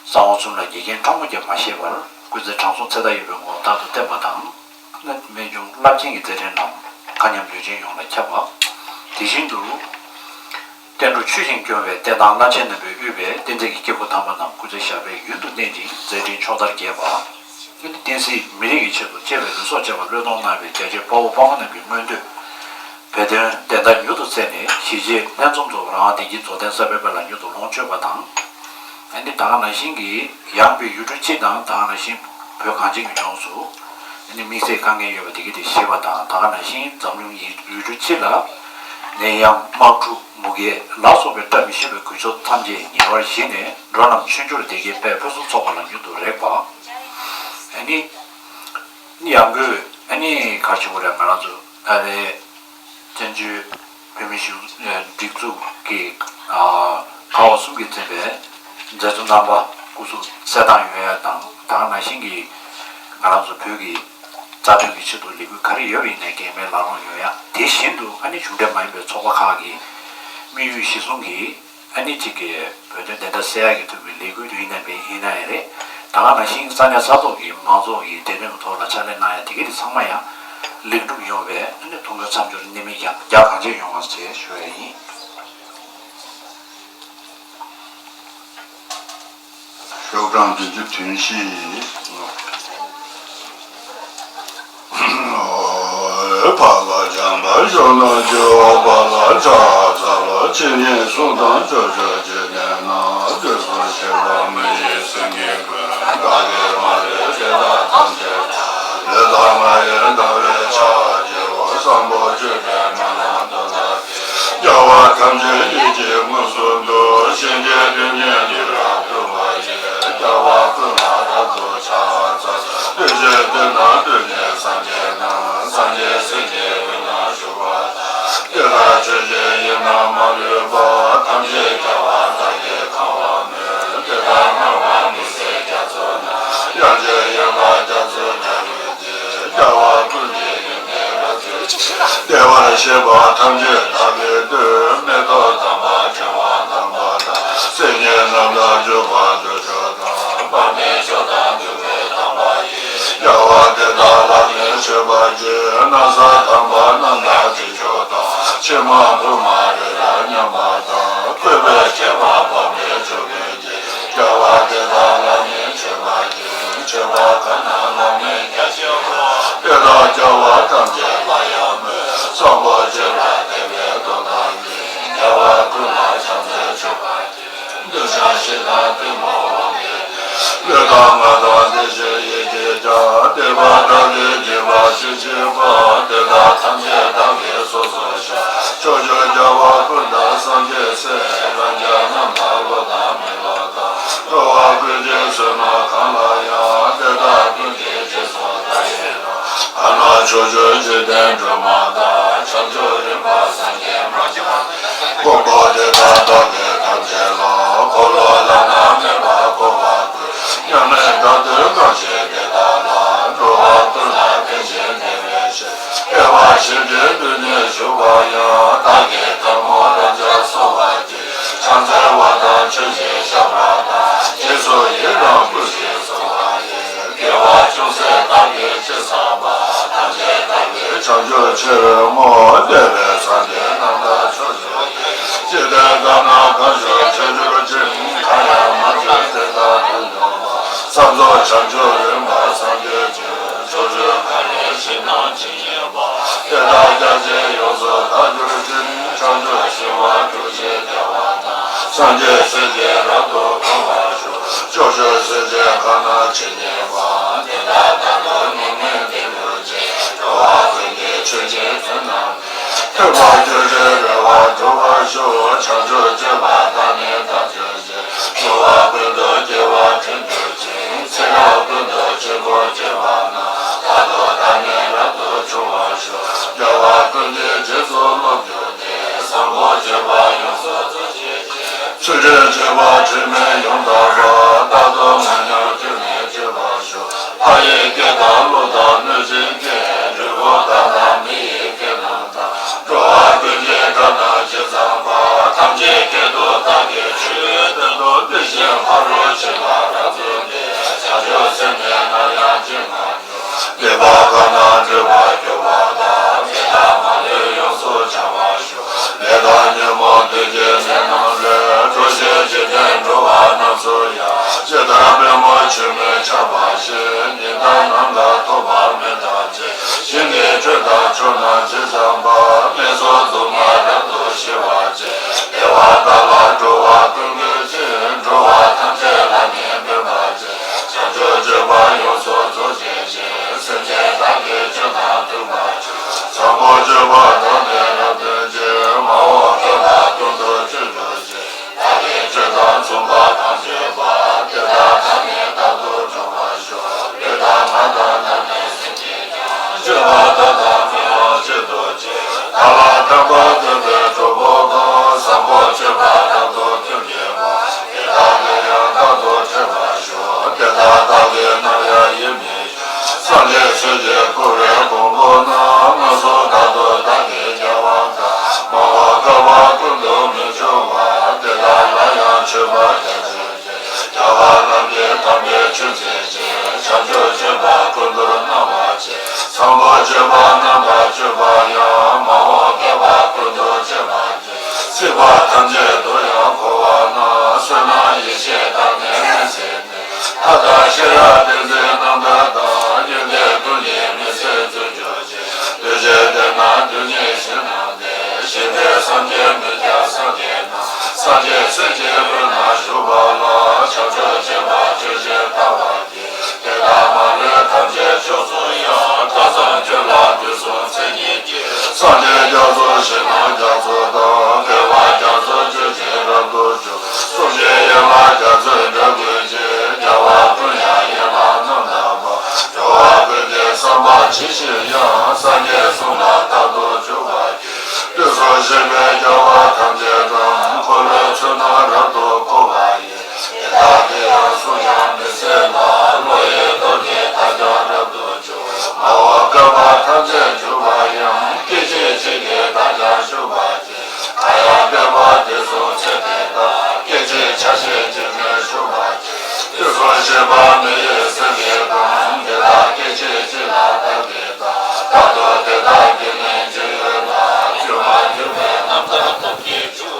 གསང་བ་གསུམ་ལ་འགལ་རྐྱེན་ཕྲ་མོ་ཀྱང་མ་བཞེས་པར་སྐུ་ཚེ་དྲང་སྲོང་ཚེ་མཐའ་ཡས་པའི་ངོ་བོ་རྟག་ཏུ་བརྟན་པ་དང་། རྨད་བྱུང་རླབས་ཆེན་གྱི་མཛད་འཕྲིན་རྣམས་མཁའ་མཉམ་ལུས་ཅན་ཡོངས་ལ་ཁྱབ་པ། དེ་བཞིན་དུ། བསྟན་འགྲོ་ཆོས་བཞིན་སྐྱོང་བའི་བསྟན་དང་བླ་ཆེན་རྣམ་པས་དབུས་པའི་བསྟན་འཛིན་གྱི་སྐྱེ་དགུ་དམ་པ་རྣམས་སྐུ་ཚེ་ཞབས་པད་ཡུན་དུ་བརྟན་ཅིང་མཛད་འཕྲིན་ཕྱོགས་མཐར་རྒྱས་པ། བསྟན་སྲིད་མི་རིགས་ཀྱི་ཆེད་དུ་གཅེས་པའི་ལུས་སྲོག་བཅད་པར་བློས་གཏོང་གནང་བའི་རྒྱལ་གཅེས་དཔའ་བོ་དཔའ་མོ་རྣམས་ཀྱི་མངོན་འདོད་བོད་དོན་བདེན་མཐའ་མྱུར་དུ་བཙལ་ནས་གཞིས་བྱེས་ལྷན་འཛོམས་སུ་རང་དབང་བདེ་སྐྱིད་རྫོགས་ལྡན་གསར་པའི་དཔལ་ལ་མྱུར་དུ་ལོངས་སྤྱོད་པ་དང་། ཨ་ནི་ད་ག་ནང་བཞིན་གྱི་ཡངས་པའི་ཡུལ་གྲུ་སྤྱི་དང་། ད་ག་ནང་བཞིན་བོད་གངས་ཅན་གྱི་ལྗོངས་སུ་ཨ་ནི་དམིགས་བསལ་དཀའ་ངལ་ཡོད་པ་དེ་གའི་དེ་ཞི་བ་དང་། ད་ག་ནང་བཞིན་འཛམ་གླིང་ཡུལ་གྲུ་སྤྱི་ལ་ནད་ཡམས་དམག་འཁྲུག་མུ་གེ་ལ་སོགས་པའི་བཀྲ་མི་ཤིས་པའི་གོད་ཆག་ཐམས་ཅད་ཉེ་བར་ཞི་ནས། འགྲོ་རྣམས་ཆོས་འབྱོར་བདེ་སྐྱིད་དཔལ་ཕུན་སུམ་ཚོགས་པ་ལ་མྱུར་དུ་རེག་པ། ཨ་ནི་ཡང་སྒོས་ཨ་ནི་ག་རེ་ཞུ་དགོས་རེད། ང་རང་ཚོ་ད་རེས་བཙན་བྱོལ་བོད་མི་གཞུང་སྒྲིག་འཛུགས་ཀྱི་ཁག་འོག་གསུམ་གྱིས་འཛིན་པའི་མཛད་གཙོ་རྣམ་པ་སྐུ་གཟུགས་གསལ་ཐང་ཡོང་ཡ་དང་། ད་ག་ནང་བཞིན་གྱི་ང་རང་ཚོ་བོད་ཀྱི་རྩ་དོན་གྱི་ཆེད་དུ་ལས་འགུལ་ག་རེ་ཡོད་པ་ཡིན་ནའི་གེགས་མེད་ལག་ལེན་ཡོང་ཡ། དེ་བཞིན་དུ་ཨ་ནི་གཞུང་འབྲེལ་མ་ཡིན་པའི་ཚོགས་པ་ཁག་གི་དམིགས་ཡུལ་གཞི་བཟུང་གིས་ཨ་ནི་གཅིག་གི་བོད་དོན་བདེན་མཐའ་གསལ་ཡག་གི་ཐུབ་པའི་ལས་འགུལ་ཡིན་ན་མིན་ཡིན་ན་ཡང་རེད། ད་ག་ནང་བཞིན་ས་གནས་ས་ཐོག་གི་མང་ཚོགས་ཀྱི་བདེ་དོན་གྱི་ཐོག་ལ་ཕྱག་ལས་གནང་ཡ་དེ་ག་དེ་ཚང་མ་ཡང་ལེགས་འགྲུབ་ཡོང་བའི་ཨ་ནི་ཐུགས་འགན་མཚམས་སྦྱོར་གནད་སྨིན་རྒྱ་རྒྱ་གང་ཆེ་ཡོང་བ་ཞེས་ཞུ་ཡ་ཡིན། ཤོག་གྲངས་བདུན་ཅུ་དོན་བཞི། ཕར་ལ་འཇམ་དཔལ་གཞོན་ནུ་རྒྱལ་བ། བར་ལ་ཕྱག་འཚལ་ལོ། ཕྱི་ཉིན་གསུང་དང་ཕྱོགས་ཕྱོགས་ཀྱི་གནས་ན། དུས་གསུམ་གཤེགས་པ་མི་ཡི་སེང་གེ་ཀུན། བདག་གིས་མ་ལུས་དེ་དག་ཐམས་ཅད་ཀྱང་། ལུས་དང་ངག་ཡིད་དང་བས་ཕྱག་བགྱིའོ། བཟང་པོ་སྤྱོད་པའི་སྨོན་ལམ་དུ་བཏབ་སྟེ། རྒྱལ་བ་ཐམས་ཅད་ཡིད་ཀྱིས་མངོན་སུམ་དུ། གཤིན་རྗེའི་དོན་ཉིད་ལུས་ལ་བསྐུལ་བ་ཡིས། རྒྱལ་བ་ཀུན་ལ་རབ་ཏུ་ཕྱག་འཚལ། བདུད་རྩི་ཏིལ་དང་སྤྲོས་ནས་སངས་རྒྱས་དང་། སངས་རྒྱས་སྲས་ཀྱི་དབུས་ན་བཞུགས་པ་དང་། དེ་དག་ཆོས་ཀྱི་དབྱིངས་རྣམས་མ་ལུས་པ། ཐམས་ཅད་རྒྱལ་བ་དག་གིས་གང་བ་མོས། དེ་དག་སྣང་བ་མི་ཟད་རྒྱ་མཚོ་རྣམས། དབྱངས་ཅན་དབྱངས་རྟ་རྒྱ་མཚོའི་སྒྲ་རྒྱས་ཏེ། རྒྱལ་བ་ཀུན་གྱི་ཡོན་ཏན་རབ་ཏུ་ཕྱུང་། བདེ་བར་གཤེགས་པ་ཐམས་ཅད་བདག་གིས་བསྟོད། མེ་ཏོག་དམ་པ་ཕྲེང་བ་དམ་པ་དང་། སིལ་སྙན་རྣམས་དང་བརྗོད་པ་མདོས་ཆོག་དང་། དཔག་མེད་མཆོག་དང་འདུས་པའི་དམ་པ་ཡིས། རྒྱལ་བ་དེ་དག་ལ་ནི་མཆོད་པར་བགྱི། ན་བཟའ་དམ་པ་རྣམས་དང་དྲི་མཆོག་དང་། ཕྱེ་མ་ཕུར་མ་རི་རབ་མཉམ་པ་དང་། བཀོད་པའི་ཁྱད་པར་དཔག་མེད་མཆོག་ཀུན། རྒྱལ་བ་དེ་དག་ལ་ནི་མཆོད་པར་བགྱི། མཆོད་པ་གང་རྣམས་བླ་མེད་རྒྱ་ཆེན་པོ། དེ་དག་རྒྱལ་བ་ཐམས་ཅད་ལ་ཡང་མོས། བཟང་པོ་སྤྱོད་ལ་དད་པའི་སྟོབས་དང་ལྡན། རྒྱལ་བ་ཀུན་ལ་ཕྱག་འཚལ་མཆོད་པར་བགྱི། འདོད་ཆགས་ཞེ་སྡང་གཏི་མུག་དབང་གིས་བསྐྱེད། ལུས་དང་ངག་དང་བདེ་གཤེགས་ཡིད་ཀྱིས་ཀྱང་། བསྟན་པ་བདག་གིས་བགྱིས་པ་ཇི་མཆིས་པ། དེ་དག་ཐམས་ཅད་བདག་གིས་སོ་སོར་བཤགས། ཕྱོགས་བཅུའི་རྒྱལ་བ་ཀུན་དང་སངས་རྒྱས་སྲས། རང་རྒྱལ་རྣམས་དང་ཀླུ་དང་མི་ལུས་དང་། འགྲོ་བ་ཀུན་གྱི་བསོད་ནམས་གང་ལ་ཡང་། དེ་དག་ཀུན་གྱི་རྗེས་སུ་བདག་ཡི་རང་། ཐ་ན་ཕྱོགས་བཅུའི་འཇིག་རྟེན་སྒྲོན་མ་དང་། བྱང་ཆུབ་རིམ་པ་སངས་རྒྱས་མ་ཆགས་ཀྱི། དཀོན་པོ་དེ་དག་བདག་གིས་ཐམས་ཅད་ལ། འཁོར་ལོ་བླ་ན་མེད་པ་བསྐོར་བ་ཀུན། མཉམ་མེད་བདག་ཏུ་བཀང་ཞིང་དེ་དག་ལ། འགྲོ་བ་ཀུན་ལ་ཕན་ཕྱིར་བདེ་བའི་ཕྱིར། བསྐལ་པ་བཞི་འདྲའི་དུས་ནས་བཞུགས་པ་ཡང་། བདག་གི་ཐལ་མོ་རབ་འབྱར་གསོལ་བ་འདེབས། ཕྱག་འཚལ་བ་དང་མཆོད་ཅིང་བཤགས་པ་དང་། རྗེས་སུ་ཡི་དམ་བསྐུལ་ཞིང་གསོལ་བ་ཡི། དགེ་བ་ཅུང་ཟད་བདག་གིས་ཅི་བསགས་པ། ཐམས་ཅད་བདག་གིས་བྱང་ཆུབ་ཕྱིར་བསྔོ། འདས་པའི་སངས་རྒྱས་རྣམས་དང་ཕྱོགས་བཅུའི། ཇི་ལྟར་བསགས་ན་གང་བཞུགས་བྱང་ཆུབ་ཅིང་། གང་ཡང་མ་བྱོན་དེ་དག་ཏུ་འགྲོ་བ། བསམ་རྫོགས་བྱང་ཆུབ་རིམ་པར་སངས་རྒྱས་ཀྱི། ཕྱོགས་བཅུའི་མཁའ་ལས་ཕྱིར་ལྡང་ཇི་སྙེད་པ། དེ་དག་རྒྱ་ཆེར་ཡོངས་སུ་དག་གྱུར་ཅིག། བྱང་ཆུབ་ཤིང་དབང་ཐུགས་རྗེའི་བདེ་བ་དང་། སངས་རྒྱས་སྲས་ཀྱིས་རབ་ཏུ་གང་བར་ཤོག། ཕྱོགས་བཅུའི་སྲས་ ཐ་ན་ཇི་སྙེད་པ། དེ་དག་ད་དུང་སྙིགས་མའི་གཏི་མུག་ཅན། འགྲོ་བ་ཀུན་གྱི་ཆོས་ཅན་དོན་རྣམས་ཐོས་པ་ཆོས་ཀྱི་རོལ་པར་འགྲོ་བར་ཤོག་བྱང་ཆུབ་སྤྱོད་པ་དག་ནི་ཐམས་ཅད་ཀྱི། འགྲོ་བ་ཀུན་ཏུ་སྐྱེ་བར་བྱིན་གྱུར་ཅིག་ཚེ་རབས་ཀུན་ཏུ་ཆོས་སྒོར་སྤྱོད་པ་རྣམས། ད་དུང་བདག་ཉིད་རབ་ཏུ་འབྱུང་བར་ཤོག་རྒྱལ་བ་ཀུན་གྱི་རྗེས་སུ་སློབ་གྱུར་ཏེ། བཟང་པོ་སྤྱོད་པ་ཡོངས་སུ་རྫོགས་བྱེད་ཅིང་། ཚུལ་ཁྲིམས་སྤྱོད་པ་དྲི་མེད་ཡོངས་དག་པ། རྟག་ཏུ་ངུ་ཉོག་ཁྱོད་ནི་སྤྱོད་པར་ཤོག་ཕ་ཡི་སྐད་དང་ཀླུ་དང་གནོད་སྦྱིན་སྐད། འབྲུས་བུ་དག་དང་མི་ཡི་སྐད་རྣམས་དང་། འགྲོ་བ་ཀུན་གྱི་སྒྲ་རྣམས་ཇི་ཙམ་པ། ཐམས་ཅད་སྐད་དུ་བདག་གིས་ཆོས་བསྟན་ཏོ། དེ་བཞིན་ཕ་རོལ་ཕྱིན་པ་རབ་ཏུ་བསྟན། བྱང་ཆུབ་སེམས་ནི་ནམ་ཡང་བརྗེད་མ་མྱོང་། སྡིག་པ་གང་རྣམས་སྒྲིབ་པར་གྱུར་པ་དག་དེ་དག་མ་ལུས་ཡོངས་སུ་བྱང་བར་ཤོག་ལས་དང་ཉོན་མོངས་བདུད་ཀྱི་ནད་རྣམས་ལས། འགྲོ་ཞིང་འཇིག་རྟེན་འགྲོ་བ་རྣམས་སུ་ཡང་། ཇི་ལྟར་པད་མོ་ཆུ་མོས་ཆགས་པ་བཞིན། ཉི་ཟླ་ནམ་མཁར་ཐོགས་པ་མེ་དང་བཅས། ཞིང་གི་ཆོས་དང་ཕྱོགས་རྣམས་ཇི་ཙམ་པ། སྨད་འཚོང་སྡུག་བསྔལ་རབ་ཏུ་ཞི་བར་བྱེད། བདེ་བ་དག་ལ་འགྲོ་བ་ཀུན་འགོད་ཅིང་། འགྲོ་བ་ཐམས་ཅད་ལ་ནི་ཕན་པར་བྱེད། བྱང་ཆུབ་སྤྱོད་པ་ཡོངས་སུ་རྫོགས་བྱེད་ཅིང་། སེམས་ཅན་བདག་གིས་ཆོས་དང་མཐུན་པར་སྤྱོད། བཟང་པོ་སྤྱོད་པ་དག་ནི་རབ་སྟོན་ཅིང་། མ་འོངས་བསྐལ་པ་ཀུན་ཏུ་སྤྱོད་གྱུར་ཅིག་བདག་གིས་ཆོས་དང་མཚུངས་པ་ཐམས་ཅད་པ། དེ་དག་ཐ་མི་རྟག་ཏུ་བགྲང་བར་ཤོག་ལུས་དང་ངག་དང་རྣམ་སྨིན་སེམས་ཀྱིས་ཀྱང་། སྤྱོད་པ་དག་དང་སྨོན་ལམ་བྱེད་དོ་ཅིག་བདག་ལ་ཕན་པ་སྟོན་པའི་གྲོགས་པོ་གང་། བཟང་པོ་སྤྱོད་པ་རབ་ཏུ་མཐུན་དགྱེས་པ། དེ་དག་ལས་ཡང་རྟག་ཏུ་འཕྲོས་པར་ཤོག་དེ་དག་བདག་གིས་ནམ་ཡང་ཡིད་མི་ཆེས། སངས་རྒྱས་ཆོས་ཀྱིས་བསྐོར་བའི་གོང་བུ་རྣམས། མངོན་སུམ་དག་ཏུ་བདག་གིས་མཇལ་བ་དང་། མ་འོངས་བསྐལ་པ་ཀུན་ཏུ་མི་འབྱུང་བར། དེ་དག་ལ་ཡང་མཆོད་པ་རྒྱ་ཆེར། རྒྱལ་བ་རྣམས་ཀྱི་དམ་པའི་ཆོས་འཛིན་ཅིང་། བྱང་ཆུབ་སྤྱོད་པ་ཀུན་ཏུ་སྣང་བར་བྱེད། བཟང་པོ་སྤྱོད་པ་རྣམ་པར་སྤྱོད་པ་ཡང་། མ་འོངས་བསྐལ་པ་ཀུན་ཏུ་སྤྱོད་པར་བགྱི། སྲིད་པ་ཐམས་ཅད་དུ་ཡང་འཁོར་བ་ན། བསོད་ནམས་ཡེ་ཤེས་དག་ནི་སྨིན་བྱེད་ནས། མཐའ་དག་ཤེས་རབ་ཏིང་འཛིན་རྣམ་དག་དང་། ཡོན་ཏན་ཀུན་གྱི་མུན་སེལ་མཛོད་གྱུར་ཅིང་། འདུ་བྱེད་དེ་རྣམས་དུས་གཉིས་བཞི་ན། ཞིང་དེར་སངས་རྒྱས་མི་བརྒྱ་སངས་རྒྱས་རྣམས། སངས་རྒྱས་སྲས་ཀྱི་དབུས་ན་བཞུགས་པ་ལ། བྱང་ཆུབ་སྤྱོད་པ་སྤྱོད་ཕྱིར་ལྟ་བར་བགྱི། དེ་དག་མ་ལུས་ཐམས་ཅད་མཆོག་གསུམ་ཡང་། སྟག་ཚང་ཁྱོད་ལ་དུས་གསུམ་མཚན་ཉིད་ཀྱིས། སངས་རྒྱས་རྒྱ་མཚོ་ཞིང་ནགས་རྒྱ་མཚོ་དང་། བསྐལ་པ་རྒྱ་མཚོ་ཆོས་ཀྱིས་རབ་ཏུ་ཕྱུག་གསུང་གཅིག་ཡན་ལག་རྒྱ་མཚོའི་སྒྲ་ཀུན་གྱིས། རྒྱལ་བ་ཀུན་ཡང་ཡན་ལག་རྣམ་དག་པ། འགྲོ་བ་ཀུན་གྱི་བསམ་པ་ཇི་བཞིན་དབྱངས། སངས་རྒྱས་གསུང་ལ་རྟག་ཏུ་འཇུག་པར་བགྱི། དུས་གསུམ་གཤེགས་པའི་རྒྱལ་བ་ཐམས་ཅད་དང་། འཁོར་ལོའི་ཚུལ་རྣམས་རབ་ཏུ་བསྐོར་བ་ཡི། དེ་དག་གི་ཡང་གསུང་ཡང་མི་ཟད་ལ། བློ་ཡི་སྟོབས་ཀྱིས་བདག་ཀྱང་རབ་ཏུ་འཇུག་མ་འོངས་བསྐལ་པ་ཐམས་ཅད་འཇུག་པ་ཡང་། སྐད་ཅིག་གཅིག་གིས་བདག་ཀྱང་ཞུགས་པར་བགྱི། གང་ཡང་སྤེལ་པ་དེ་གསུང་ཚེ་འདི་དང་། སྐད་ཅིག་ཆ་ཤས་གཅིག་ནས་ཞུགས་པར་བགྱི། དུས་གསུམ་གཤེགས་པ་མི་ཡི་སེང་གེ་དང་། དེ་དག་སྐད་ཅིག་གཅིག་ལ་བདག་གིས་བལྟ། རྟག་ཏུ་དེ་དག་གི་ནི་མཇུག་ཡོད་ལ། མཇུག་མ་གྱུར་པའི་རྣམ་ཐར་ཐོབ་ཀྱི་གང་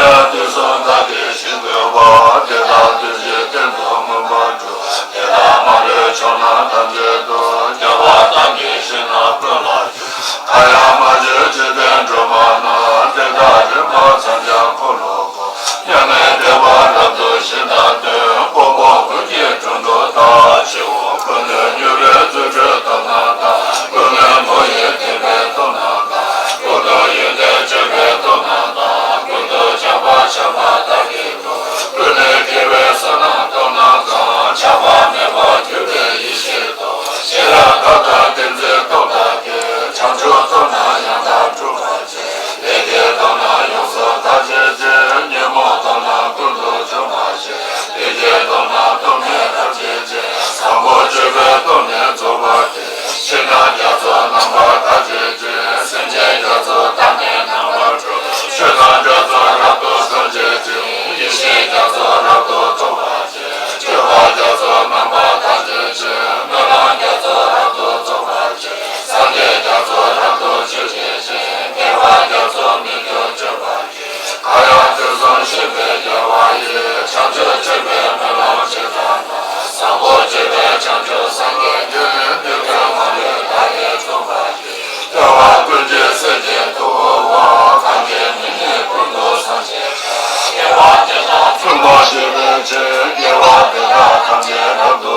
ཡང་དུས་གསུམ་བདག་གིས་ཞིང་བཀོད་པ། དེ་དག་དུས་གཅིག་སྟེང་དུ་མངོན་པར་གྲུབ། དེ་དག་མ་ལུས་ཕྱོགས་རྣམས་ཐམས་ཅད་དུ། རྒྱལ་བ་བདག་གིས་ཞིང་རྣམས་ཀུན་ལ་ཕྱུག་གང་ཡང་མ་བྱོན་འཇིག་རྟེན་སྒྲོན་མ་རྣམས། དེ་དག་རིམ་པ་མཚམས་སྦྱར་འཁོར་ལོ་བསྐོར། མཉམ་མེད་བདེ་བ་རབ་ཏུ་ཞི་དང་ལྡན། དཔའ་བོ་ཀུན་གྱི་དྲུང་དུ་བདག་མཆིའོ། ཀུན་ནས་མྱུར་བའི་རྫུ་འཕྲུལ་སྟོབས་རྣམས་དང་། ཀུན་ནས་མོ་ཡི་དད་པའི་སྟོབས་རྣམས་དང་། ཀུན་ཏུ་ཡོན་ཏན་སྤྱོད་པའི་སྟོབས་རྣམས་དང་། ཀུན་ཏུ་ཆགས་པ་ཆགས་པ་དག་གི་སྟོབས། ཀུན་ནས་དགེ་བའི་བསོད་ནམས་སྟོབས་རྣམས་དང་། ཆགས་པ་མེད་པར་གྱུར་པའི་ཡེ་ཤེས་སྟོབས། ཤེས་རབ་མཐའ་དག་ཏིང་འཛིན་སྟོབས་དག་གིས། བྱང་ཆུབ་སྟོབས་རྣམས་ཡང་དག་འགྲུབ་པར་བྱེད། ལས་ཀྱི་སྟོབས་རྣམས་ཡོངས་སུ་དག་བྱེད་ཅིང་། ཉོན་མོངས་སྟོབས་རྣམས་ཀུན་ཏུ་འཇོམས་པར་བྱེད། ལུས་ཀྱི་སྟོབས་རྣམས་སྟོབས་ནི་རབ་བསྐྱེད་ཅིང་། བཟང་པོ་སྤྱོད་པའི་སྟོབས་ནི་རྫོགས་པར་བྱེད། ཕྱི་ནང་རྒྱ་མཚོ་རྣམ་པར་དག་བྱེད་ཅིང་། སེམས་ཅན་རྒྱ་མཚོ་དག་ནི་རྣམ་པར་གྲོལ། ཆོས་རྣམས་རྒྱ་མཚོ་རབ་ཏུ་མཐོང་བྱེད་ཅིང་། ཡེ་ཤེས་རྒྱ་མཚོ་རབ་ཏུ་མཐོང་བར་བྱེད། སྤྱོད་པ་རྒྱ་མཚོ་རྣམ་པར་དག་བྱེད་ཅིང་། སྨོན་ལམ་རྒྱ་མཚོ་རབ་ཏུ་རྫོགས་པར་བྱེད། སངས་རྒྱས་རྒྱ་མཚོ་རབ་ཏུ་མཆོད་བྱེད་ཅིང་། དགེ་བ་རྒྱ་མཚོ་མི་སྐྱོ་སྤྱོད་པར་བྱེད། གང་ཡང་དུས་གསུམ་གཤེགས་པའི་རྒྱལ་བ་ཡི། བྱང་ཆུབ་སྤྱོད་པའི་སྨོན་ལམ་ཇི་ཙམ་དང་། བཟང་པོ་སྤྱོད་པའི་བྱང་ཆུབ་སངས་རྒྱས་ཀྱི། དེ་དག་མ་ལུས་བདག་གིས་མཚུངས་པར་བགྱི། སྐྱེ་བ་ཀུན་གྱི་སྲས་ཀྱི་ཐུ་བོ་བ། གང་གི་མིང་ནི་ཀུན་ཏུ་བཟང་ཞེས་བྱ། དགེ་བ་འདི་དག་མཚུངས་པར་བཤད་པའི་ཕྱིར། དགེ་བ་འདི་དག་ཐམས་ཅད་རབ་ཏུ་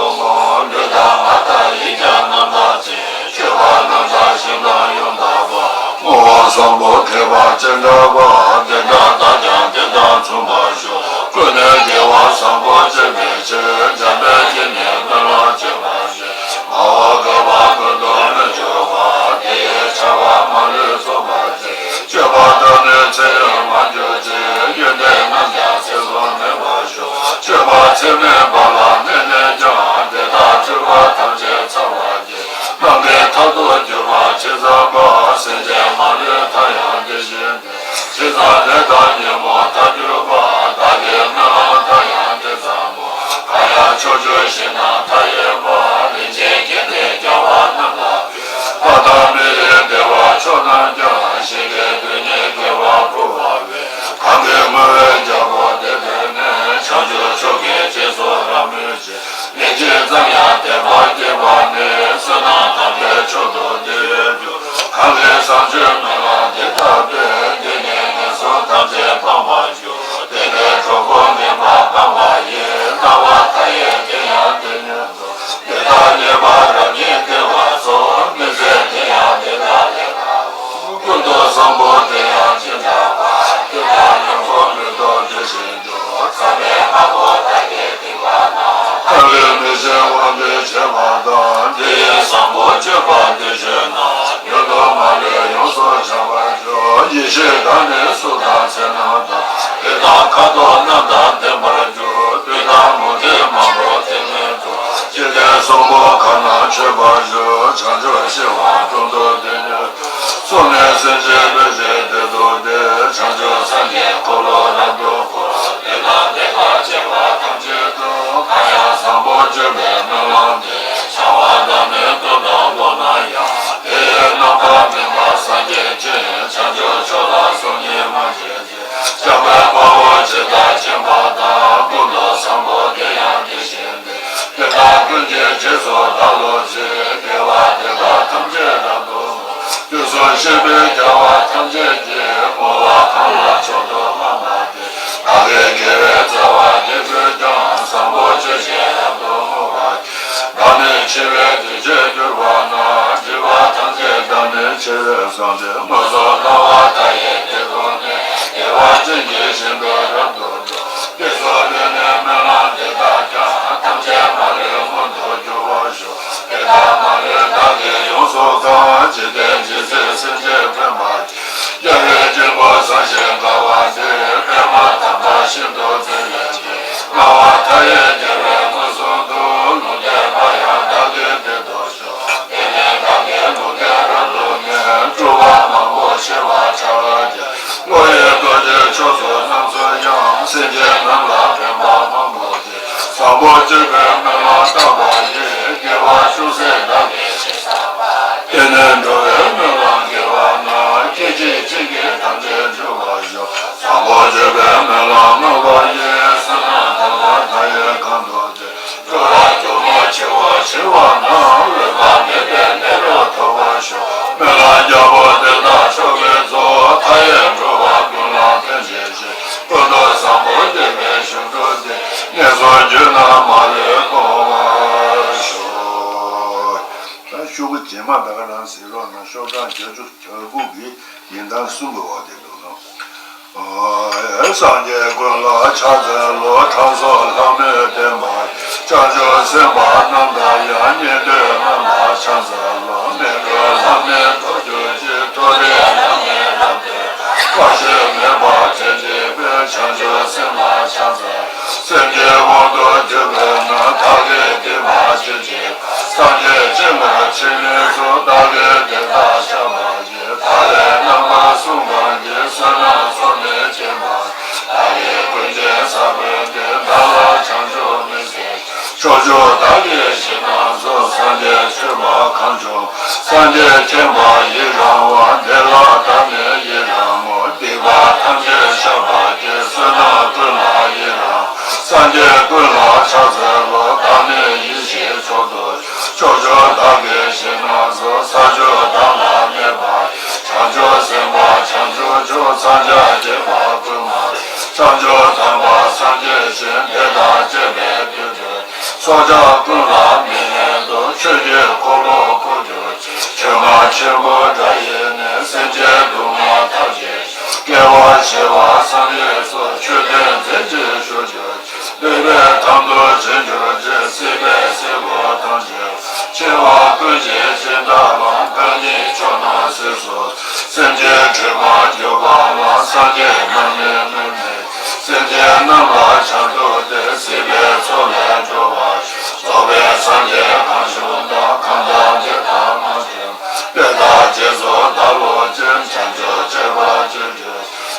ཅི་འདྲ་བ་དེ་འདྲ་བདག་ཀྱང་དེ་དང་མཚུངས་པར་ཤོག །ཀུན་ནས་དགེ་བ་བཟང་པོ་སྤྱད་པའི་ཕྱིར། འཇམ་དཔལ་དཀྱིལ་ནས་སྨོན་ལམ་བྱེད་པ་ཞིག །མ་འོངས་བསྐལ་པ་ཀུན་ཏུ་མི་འགྱུར་བ། དེ་ཡི་ཆར་པ་མ་ལུས་སྲུང་བར་བྱེད། སྤྱོད་པ་དང་ནི་ཚེ་ཡང་མ་འགྱུར་ཅིག །ཡོན་ཏན་རྣམས་ཀྱང་ཚེ་བཟུང་མེད་པར་ཤོག །སྤྱོད་པ་ཚད་མེད་པ་ལ་གནས་ནས་ཀྱང་། དེ་དག་སྤྱོད་པ་ཐམས་ཅད་ཚང་བར་བགྱི། ནམ་མཁའི་མཐར་ཐུག་གྱུར་པ་ཇི་ཙམ་པ། སེམས་ཅན་མ་ལུས་མཐའ་ཡང་དེ་བཞིན་ཏེ། ཇི་ཙམ་ལས་དང་ཉོན་མོངས་མཐར་གྱུར་པ། བདག་གི་སྨོན་ལམ་མཐའ་ཡང་དེ་ཙམ་མོ། གང་ཡང་ཕྱོགས་བཅུའི་ཞིང་རྣམས་མཐའ་ཡས་པ། རིན་ཆེན་གྱི་གནས་རྒྱལ་བ་རྣམས་ལ་ཕུལ། ལྷ་དང་མི་ཡི་བདེ་བ་མཆོག་རྣམས་ཀྱང་། གཤེན་གྱི་རྡུལ་སྙེད་དགེ་བ་འབུལ་བ་འོས། གང་གིས་བསྔོ་བའི་རྒྱལ་པོ་དེ་ཐོས་ནས། བྱང་ཆུབ་མཆོག་གི་རྗེས་སུ་རབ་མོས་ཅིང་། ལན་གཅིག་ཙམ་ཡང་དད་པ་སྐྱེས་པ་ནི། བསོད་ནམས་དམ་པའི་མཆོག་ཏུ་དེ་བས་འགྱུར། གང་གིས་བཟང་སྤྱོད་སྨོན་ལམ་འདི་དག་བས། འདི་ནི་ངན་སོང་ཐམས་ཅད་སྤངས་པར་འགྱུར། བདེ་བའི་གྲོགས་པོ་ངན་པ་སྤངས་པ་ཡིས། སྣང་བ་མཐའ་ཡས་དེ་ཡང་དེ་ཉིད་དུ། དེ་དག་ཉེས་པ་རབ་སྙིང་བདེ་བ་སོགས། མི་ཟད་དེ་ཡང་དེ་དག་ལས་ཐར་རོ། ཀུན་ཏུ་བཟང་པོ་དེ་ཡང་ཇི་འདྲ་བ། དེ་དག་ཉོན་མོངས་མི་ལྡོག་དེ་བཞིན་དུ། ཚངས་པའི་དཔའ་བོས་བདག་གི་སྡིག་པ་ན། བདག་གིས་མི་ཤེས་དབང་གིས་བྱས་པ་དང་། དེ་ཡི་བཟང་པོ་སྤྱོད་པ་དེ་བཞིན་ན། མྱུར་དུ་མ་ལུས་ཡོངས་སུ་བྱང་བར་འགྱུར། ཡེ་ཤེས་དང་ནི་གཟུགས་དང་མཚན་རྣམས་དང་། ལུས་དང་ཁ་དོག་རྣམས་དང་ལྡན་པར་འགྱུར། བདུད་དང་མུ་སྟེགས་མང་པོ་དེ་ཉིད་དུ། ཅི་སྟེ་གསོན་པོ་གང་ན་མཆོད་པར་ཞུ། བྱང་ཆུབ་ཤིང་དབང་དྲུང་དུ་དེ་ཉིད་དུ། སོང་ནས་སེམས་ཅན་ཕལ་ཆེར་བདེ་སྟོབས་ཏེ། བྱང་ཆུབ་སངས་རྒྱས་འཁོར་ལོ་རབ་ཏུ་བསྐོར། ལུས་དང་ལྡན་པ་བྱེ་བ་ཐམས་ཅད་དུ། གང་ཡང་བཟང་པོ་སྤྱོད་པའི་སྨོན་ལམ་འདི། བྱ་བ་དང་ནི་ལྟུང་དང་སློང་ན་ཡང་། དེ་ཡི་རྣམ་པར་སྨིན་པ་སངས་རྒྱས་ཀྱི། བྱང་ཆུབ་མཆོག་ལ་སོམ་ཉི་མ་བྱེད་ཅིག །འཇམ་དཔལ་དཔའ་བོས་ཇི་ལྟར་མཁྱེན་པ་དང་། ཀུན་ཏུ་བཟང་པོ་དེ་ཡང་དེ་བཞིན་ཏེ། དེ་དག་ཀུན་གྱི་རྗེས་སུ་བདག་སློབ་ཅིང་། དགེ་བ་འདི་དག་ཐམས་ཅད་རབ་ཏུ་བསྔོ། དུས་གསུམ་གཤེགས་པའི་རྒྱལ་བ་ཐམས་ཅད་ཀྱིས། བསྔོ་བ་གང་ལ་མཆོག་ཏུ་བསྔགས་པ་དེ། བདག་གི་དགེ་བའི་རྩ་བ་འདི་ཀུན་ཀྱང་། བཟང་པོ་སྤྱོད་ཕྱིར་རབ་ཏུ་བསྔོ་བར་བགྱི། བདག་ནི་འཆི་བའི་དུས་བྱེད་གྱུར་པ་ན། སྒྲིབ་པ་ཐམས་ཅད་དག་ནི་ཕྱིར་སངས་ཏེ། དངོས་སུ་སྣང་བ་མཐའ་ཡས་དེ་ཀུན་ནས། བདེ་བ་ཅན་གྱི་ཞིང་དུ་རབ་ཏུ་འགྲོ། དེ་ཚོ་ལུས་ནས་སྨོན་ལམ་འདི་དག་ཀྱང་། ཐམས་ཅད་མ་ལུས་མངོན་དུ་འགྱུར་བར་ཤོག །དེ་དག་མ་ལུས་བདག་གིས་ཡོངས་སུ་བཀང་། འཇིག་རྟེན་ཇི་སྲིད་སེམས་ཅན་ཕན་པར་བགྱི། རྒྱལ་བའི་དཀྱིལ་འཁོར་བཟང་ཞིང་དགའ་བ་འདིར། པདྨ་དམ་པ་ཤིན་ཏུ་མཛེས་པའི་སྤྲིན། སྣང་བ་མཐའ་ཡས་རྒྱལ་བའི་མངོན་སུམ་དུ། ལུང་བསྟན་པ་ཡང་བདག་གི་དོན་དུ་ཤོག །དེ་ནས་བདག་གིས་ལུང་བསྟན་རབ་ཏུ་ཉན། སྤྲུལ་པ་མང་པོ་ཞི་བར་གྲགས་ཀྱིས། བློ་ཡི་རྡོ་རྗེ་ཕྱོགས་སུ་རྣམ་གསུམ་གཡོ། སེམས་ཅན་རྣམས་ལ་ཕན་པ་མང་པོ་བྱེད། བཟང་པོ་སྤྱོད་པའི་སྨོན་ལམ་བཏབ་པ་ཡིས། དགེ་བ་ཅུང་ཟད་བདག་གིས་ཞིག་བསགས་པ། དེ་ནས་འགྲོ་བའི་སྨོན་ལམ་དགེ་བ་རྣམས། སྐད་ཅིག་གཅིག་གིས་ཐམས་ཅད་འཇུག་པར་ཤོག །བཟང་པོ་སྤྱོད་པའི་སྨོན་ལམ་བསྔོ་བ་ཡིས། བསོད་ནམས་དང་བ་མཐའ་ཡས་གང་དུ་སྤེལ། འགྲོ་བ་དུག་མོ་ཆེ་བོ་ཞི་བ་རྣམས། འོད་དཔག་མེད་པའི་གནས་ལུགས་ཐོབ་པར་ཤོག །སྨོན་ལམ་རྒྱལ་པོ་དེ་དག་མཆོག་གི་གཙོ། མཐའ་ཡས་འགྲོ་བ་ཀུན་ལ་ཕན་བྱེད་ཅིང་། ཀུན་ཏུ་བཟང་པོ་སྤྱོད་པའི་ཞིང་སྒྲུབ་སྟེ། ངན་སོང་རྒྱུད་རྣམས་མ་ལུས་སྤོང་བར་ཤོག །ད་ཤོག་གུ་རྗེས་མ་ད་ག་རང་གཟིགས་རོགས་གནང་། ཤོག་གྲངས་བརྒྱད་ཅུ་གྱ་དགུ་གི་ཉིན་ལྟར་གསུམ་གྱི་འོག་དེ་འདུག་ནོ། སངས་རྒྱས་ཀུན་ལ་ཕྱག་འཚལ་ལོ། དྲང་སྲོང་ལྷ་མོས་བསྟན་པ། བྱང་ཆུབ་སེམས་དཔའ་རྣམས་དང་ཡང་། ཉན་ཐོས་རྣམས་ལ་ཕྱག་འཚལ་ལོ། སྨན་གྱི་ལྷ་མོས་མདོར་བསྡུས་ཀྱི། མཐོ་རིས་ལྷ་མོས་རབ་བསྟན་པ། དཔའ་ཞུམ་མེད་པ་དྲན་བྱེད་པའི། བྱང་ཆུབ་སེམས་ལ་ཕྱག་འཚལ། སེམས་ཀྱི་དབང་དུ་གྱུར་པའི་ནང་། བདག་གིས་སྡིག་པ་ཅི་བགྱིས་པ། སངས་རྒྱས་སྤྱན་སྔར་ཕྱིར་མི་བཟུང་། བདག་གིས་དེ་དག་བཤགས་པ་ཡིས། བདག་ལས་རྣམ་པར་སྲུང་གང་གིས། བསོད་ནམས་ཚོགས་ནི་བྱེད་པ། བདག་གིས་ཀུན་མཁྱེན་ས་བོན་འདི། བདག་ལ་བྱང་ཆུབ་མི་བཟད། ཕྱོགས་བཅུ་བདག་གི་ཞིང་རྣམས་སུ། སངས་རྒྱས་སྤྱོད་པ་གང་བྱུང་། སངས་རྒྱས་མཁྱེན་པ་ཡི་རང་བ། དེ་ལ་བདག་ནི་ཡི་རང་ངོ་། སྡིག་པ་ཐམས་ཅད་བཤགས་པར་བགྱི། བསོད་ནམས་ཀུན་ལ་ཡི་རང་། སངས་རྒྱས་ཀུན་ལ་ཕྱག་འཚལ་ལོ། བདག་ནི་ཡེ་ཤེས་མཆོག་ཏུ། ཕྱོགས་བཅུ་བདག་གི་ཞིང་རྣམས་སུ། ས་བཅུ་བདག་ལ་གནས་པ། བྱང་ཆུབ་སེམས་དཔའ་བྱང་ཆུབ་མཆོག །ཕྱག་རྒྱ་བགྱིས་པ་ཀུན་མ། བྱང་ཆུབ་དམ་པ་སངས་རྒྱས་ཞིང་། དེ་དང་བཅས་པའི་དུས་སུ། སྲོག་ཆགས་ཀུན་ལ་མི་ངན་དུ། ཆོས་ཀྱི་འཁོར་ལོ་བསྐོར་གྱུར་ཅིག །ཆོས་རྔ་ཆེན་པོ་སྒྲ་ཡིས་ནི། སེམས་ཅན་སྡུག་བསྔལ་ཐམས་ཅད་ཞི། སྐྱེ་བ་ཤི་བ་སངས་རྒྱས་སོགས། ཆོས་དོན་མཛད་ཅིང་བཞུགས་གྱུར་ཅིག། འདོད་པའི་དོན་དུ་བྱོན་གྱུར་ཅིག། སྲིད་པའི་སྲིན་པོ་ཐམས་ཅད། འཆི་བ་ཀུན་གྱི་སྦྱིན་བདག་ལ། བདག་ཉིད་ཕྱོགས་རྣམས་སྲིད་སོགས། སེམས་ཅན་སྒྲིབ་པ་འཇོམས་པ་ལ། སངས་རྒྱས་རྣམས་ནི་སྨོད་ནས། སེམས་ཅན་རྣམས་ལ་བྱང་ཆུབ་སྟེར། སྲིད་པའི་མཚོ་ལས་སྒྲོལ་བར་ཤོག། རྫོགས་པའི་སངས་རྒྱས་གང་བྱུང་དང་། གང་དག་དེ་ལྟར་མ་བྱོན། དེ་དག་རྗེས་སུ་བདག་སློབ་ཅིང་། བྱང་ཆུབ་སྤྱད་པར་བྱོན་ཅིག།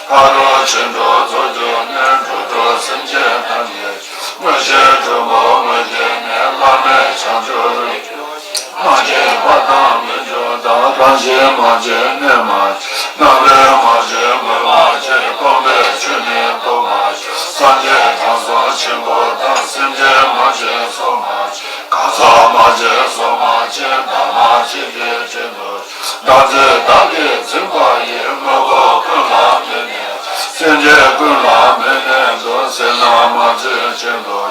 ཕ་རོལ་ཕྱིན་དྲུག་རྫོགས་གྱུར་ནས། འགྲོ་དྲུག་སེམས་ཅན་ཐམས་ཅད། མངོན་ཤེས་སྒྲོན་མ་མངོན་བརྒྱན་ནས། བླ་མེད་བྱང་ཆུབ་ལམ། མ་སྐྱེས་པ་དང་མི་འབྱུང་དང་། རང་བཞིན་མ་སྐྱེས་གནས་མ་སྐྱེས། རྣམ་རིག་མ་སྐྱེས་ངོས་མ་སྐྱེས། སྟོང་པའི་ཆོས་ནི་རྟོགས་པར་ཤོག། སངས་རྒྱས་དྲང་སྲོང་ཆེན་པོ་དང་། སེམས་ཅན་མ་སྐྱེས་སོགས་མ་སྐྱེས། གང་ཟག་མ་སྐྱེས་སོགས་མ་སྐྱེས། བདག་མ་སྐྱེས་ཀྱི་ཆེད་དུ། བདག་འཛིན་བདག་གིར་འཛིན་པ་ཡིས། དངོས་པོ་ཀུན་ལ་མིན་ནས། སེམས་ཅན་ཀུན་ལ་མིན་ནས་འདུག། སེར་སྣ་མ་བརྗོད་ཕྱིར་དུ།